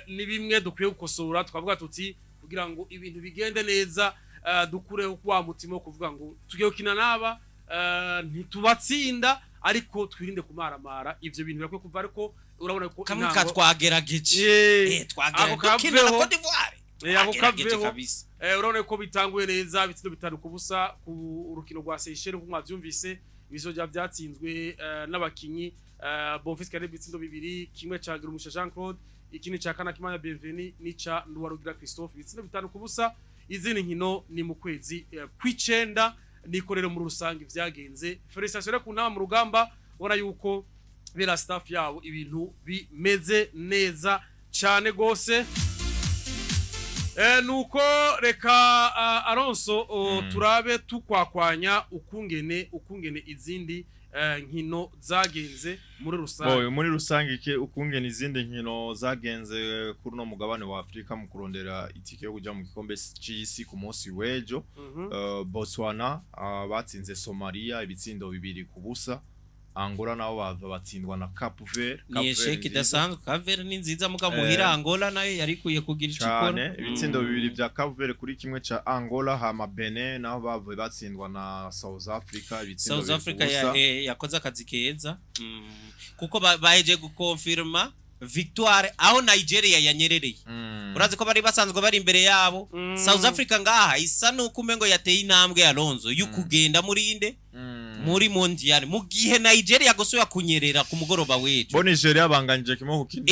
ni bimwe dukwiye gukosora, tukavuga tuti kugira ngo ibintu bigende neza, dukureho wa mutima wo kuvuga ngo tugiye gukina n'aba, ntitubatsinda, ariko twirinde kumaramara. Ivyo bintu birakwiye kuva, ariko urabona ko Kamwe intango- ka twagerageje. Twagerageje Ako dukina na kaveho. Cote d'Ivoire. Ako Twagerageje kaveho. kabisa. Urabona ko bitanguye neza, ibitsindo 5-0 ku rukino rwa Seychelles, nkuko mwavyumvise, ibizo byatsinzwe n'abakinyi Bonfils Caleb, ibitsindo bibiri, kimwe ca Girumusha Jean Claude, ikindi ca Kanakimana Bienvenu n'ica Nduwarugira Christophe, ibitsindo 5-0. Izindi nkino ni mu kwezi kw'icenda. Niko rero muri rusange vyagenze. Félicitations rero ku Ntamba mu Rugamba, ubona yuko bera staff yabo ibintu bimeze neza cyane gose. Nuko reka Alonso turabe tukwakwanya ukungene izindi nkino zagenze muri rusange. Boy, muri rusange ukungene izindi nkino zagenze kuri no mugabane wa Afrika mu kurondera itike yo kuja mu gikombe c'isi ku munsi w'ejo. Botswana batsinze Somalia ibitsindo 2-0. Angola nabo bava batsindwa na Cape Verde. Ni Cape Verde échec nziza. idasanzwe. Cape Verde ni nziza, mugabo muhira Angola nayo yari ikwiye kugira icyo ikora. Cane, ibitsindo 2 vya Cape Verde kuri kimwe ca Angola. Hama Benin nabo bavuye batsindwa na South Africa ibitsindo South 2 Africa ku busa. yakoze akazi keza. Kuko baheje gukonfirma victoire aho Nigeria yanyerereye. Urazi ko bari basanzwe bari imbere yabo. South Africa ngaha isa nuko umengo yateye intambwe, Alonso, y'ukugenda muri inde, muri mondial, mu gihe Nigeria gusubira kunyerera ku mugoroba w'ejo. Bo Nigeria banganije 1 kuri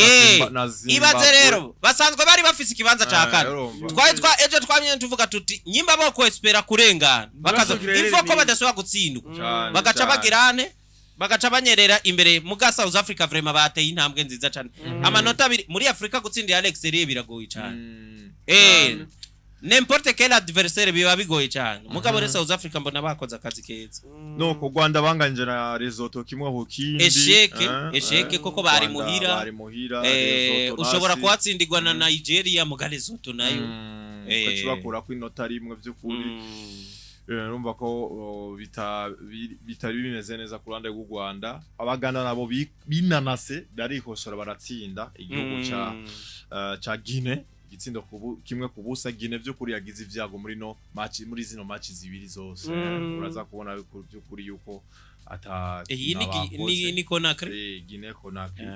na Zimbabwe. Ibaze rero, basanzwe bari bafise ikibanza ca kane. Urumva. Twari twa ejo twamye tuvuga tuti nyimba bo kwespera kurengana bakaza Ntibasubire ifo ko rero. badashobora gutsindwa, Cane, bagaca cane. bagirane, bagaca banyerera imbere. Muga South Africa vraiment bateye intambwe nziza cyane, amanota abiri muri Afrika. Gutsindira Alex rero biragoye cyane. N'importe quel adversaire biba bigoye cyane, mugabo rero South Africa mbona bakoze akazi keza. No ku Rwanda banganje na Lesotho 1-1. Échec, échec koko bari Rwanda muhira. bari muhira. Lesotho Ushobora nasi. kuhatsindirwa na Nigeria, muga Lesotho nayo Ugaca bakura ko inota rimwe by'ukuri. Urumva ko bitari bimeze neza ku ruhande rw'u Rwanda. Abagana nabo binanase barikosora, baratsinda igihugu ca Guinea igitsindo 1-0. Guinea by'ukuri yagize ivyago muri no match, muri zino match zibiri zose. Uraza kubona by'ukuri yuko ata Iyi ni Conakry. Guinea Conakry.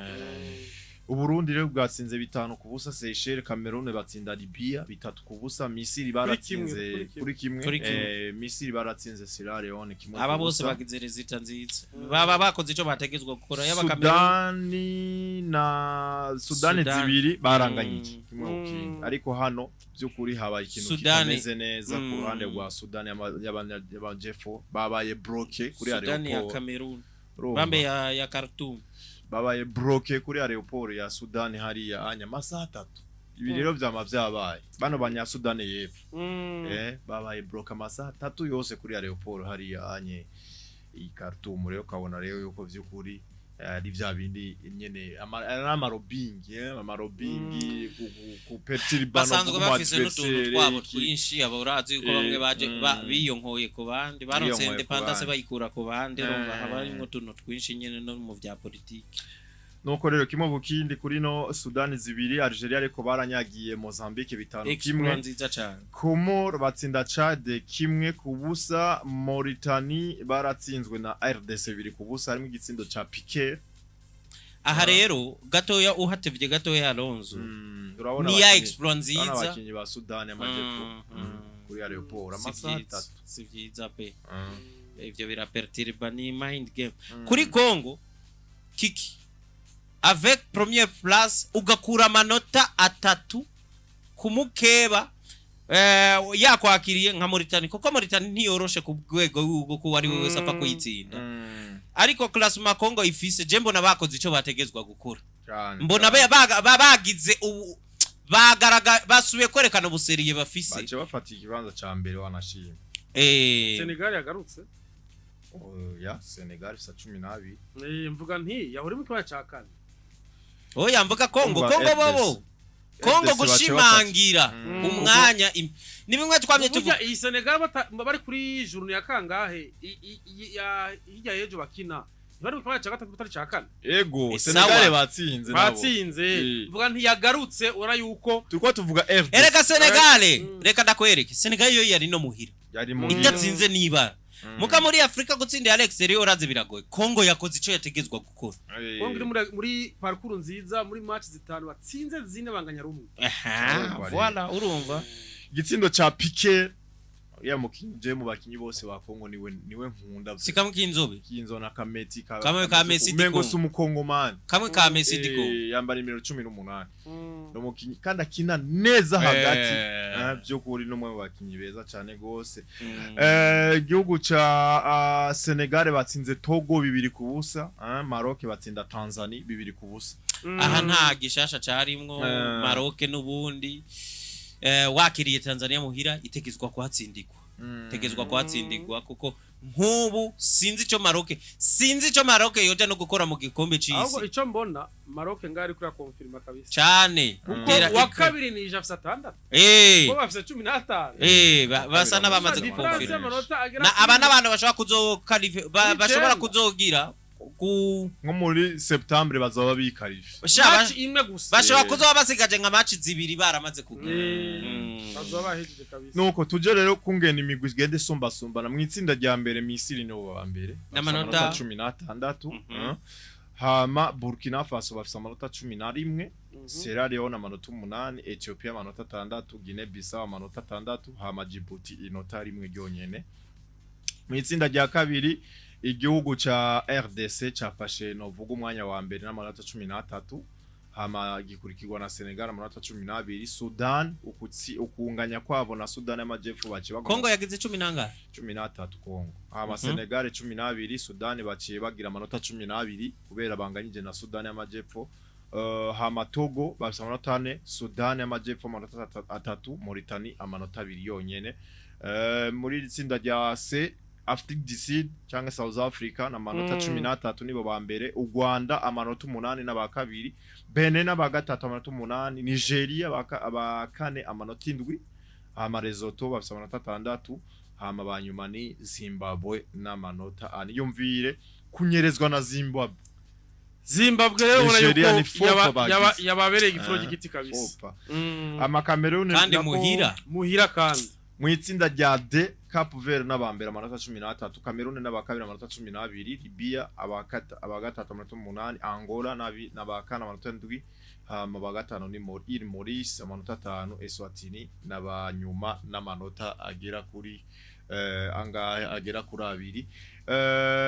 Uburundi rero bwatsinze 5-0 Seychelles, Cameroon batsinda Libya 3-0, Misiri baratsinze kuri kimwe. Kuri kimwe. Kuri kimwe. Misiri baratsinze Sierra Leone kimwe Aba ku bose busa. bagize résultat nziza, baba bakoze ico bategezwa gukora, yaba Cameroon. Sudani na Sudani Sudani. zibiri baranganyije kimwe ku kindi. Ariko hano by'ukuri habaye ikintu kitameze neza ku ruhande rwa Sudani y'Amajepfo, babaye bloqué kuri Sudani ya aéroport. Cameroon. Urumva? Bambe ya Khartoum. Babaye bloqué kuri aéroport ya Sudani hariya anya amasaha 3. Ibi rero vyama vyabaye, bano banya Sudani y'Epfo babaye bloqué amasaha 3 yose kuri aéroport hariya anye. I Khartoum rero ukabona rero yuko vy'ukuri ari vya bindi nyene ama lobbying ama lobbying ku perturber Basanzwe bafise n'utuntu twabo twinshi. Abo urazi yuko bamwe baje biyonkoye ku bandi, baronse Biyonkoye ku indépendance bandi. bayikura ku bandi. Urumva haba harimwo utuntu twinshi nyene no mu vya politiki. Nuko rero kimwe ku kindi kuri no Sudani zibiri, Algeria ariko baranyagiye Mozambique 5-1. Exploit nziza cane. Comore batsinda Chad 1-0. Mauritanie baratsinzwe na RDC 2-0, harimo igitsindo ca Piqué. Aha rero gatoya, uhatevye gatoya, Alonso, Urabona ni ya exploit urabona nziza. abakinyi ba Sudani y'Amajepfo kuri aéroport Si amasaha vyiza, 3. Si vyiza pe. Ivyo biraperturba, ni mind game kuri Congo. Kiki avec première place ugakura amanota 3 ku mukeba yakwakiriye nka Mauritania, kuko Mauritania ntiyoroshe ku rwego rw'uko ko ari we wese apfa kuyitsinda. Ariko classement Congo ifise, je mbona bakoze ico bategezwa gukora. Cane, Mbona cane. bagize ubu bagaraga basubiye kwerekana ubu sérieux bafise. Bace bafata ikibanza ca mbere, wanashima. Senegal yagarutse. Oh, ya Senegal ifise 12. Mvuga nti yahora mu kibanza ca kane. Oya, mvuga Congo. Umva, Congo RDC. bobo Congo RDC bace gushimangira umwanya ni bimwe twamye tuvuga. Burya iyi Senegal bari kuri journée ya kangahe hirya y'ejo bakina, ntibari mu kibanza ca gatatu batari ca kane? Ego. Sawa. Senegal batsinze nabo. Batsinze. Mvuga ntiyagarutse ura yuko Turiko tuvuga RDC. Erega Senegal, reka ndakwereke, Senegal yo yari no muhira Yari muhira. idatsinze niba muka muri Afrika gutsinda Alex rero urazi biragoye. Congo yakoze ico yategezwa gukora. Congo iri muri parcours nziza, muri match zitanu batsinze zine, banganya rumwe. Aha. Voilà. Voilà, urumva. Igitsindo ca Piqué ya mukinyi, je mu bakinyi bose ba Congo niwe nkunda. Si kamwe k'inzobe? Kinzo na Kameti ka Kamwe ka Messi umengo Congo. si umukongomani. Kamwe ka Messi di Congo. Yambara nimero 18, ni umukinyi kandi akina neza hagati. By'ukuri ni umwe mu bakinyi beza cyane gose. Igihugu ca Senegal batsinze Togo 2-0, Maroc batsinda Tanzania 2-0. Aha nta gishasha carimwo. Maroc n'ubundi wakiriye Tanzania muhira itegezwa kuhatsindigwa, itegezwa kuhatsindigwa, kuko nk'ubu sinzi ico Maroc yoja no gukora mu gikombe Ahubwo c'isi. ico mbona, Maroc ngaho ari kuri confirma kabisa. Cane. Kuko Tera uwa kabiri ni ija afise 6, bo bafise 15. Basa n'abamaze Différence gukonfirma. y'amanota agera Na aba n'abantu bashobora kuzo Kuri bashobora 9. kuzogira ku Nko muri Septembre bazaba bikarije. Match imwe gusa. Bashobora kuzoba basigaje nka match zibiri baramaze kugira. Bazoba bahejeje kabisa. Nuko tuje rero kungena imigwi igenda isumbasumbana. Mu itsinda rya mbere, Misiri nibo ba mbere bafise N'amanota amanota 16. Hama Burkina Faso bafise amanota 11, Sierra Leone amanota 8, Ethiopia amanota 6, Guinea Bissau amanota 6, hama Djibouti inota rimwe ryonyene. Mu itsinda rya kabiri, igihugu ca RDC cafashe novuga umwanya wa mbere n'amanota 13, hama gikurikirwa na Senegal amanota 12, Sudan ukunganya kwabo na Sudan y'Amajepfo baciye baguma Kongo yagize 10 nangahe? 13 Kongo. Hama Senegal 12, Sudan baciye bagira amanota 12 kubera banganyije na Sudan y'Amajepfo. Hama Togo bafise amanota 4, Sudan y'Amajepfo amanota 3, Mauritania amanota 2 yonyene. Muri iri tsinda rya C, Afrique du Sud cyangwa South Africa na amanota 13 nibo ba mbere, u Rwanda amanota 8 n'aba kabiri, Benin n'aba gatatu amanota 8, Nigeria aba kane amanota 7, hama Lesotho bafise amanota 6, hama ba nyuma ni Zimbabwe n'amanota 4. Yumvire kunyerezwa na Zimbabwe. Zimbabwe rero ubona Nigeria yuko ni fopa bagize. yababereye igifuro cy'igiti kabisa. Fopa. Ama Cameroon Kandi nako muhira. Muhira kandi. Mu itsinda rya D, Cape Verde n'abambere amanota 13, Cameroon n'abakabiri amanota 12, Libya aba gatatu amanota 8, Angola n'abakane amanota 7, hama aba gatanu ni Île Maurice amanota 5, Eswatini n'abanyuma n'amanota agera kuri angahe? Agera kuri 2.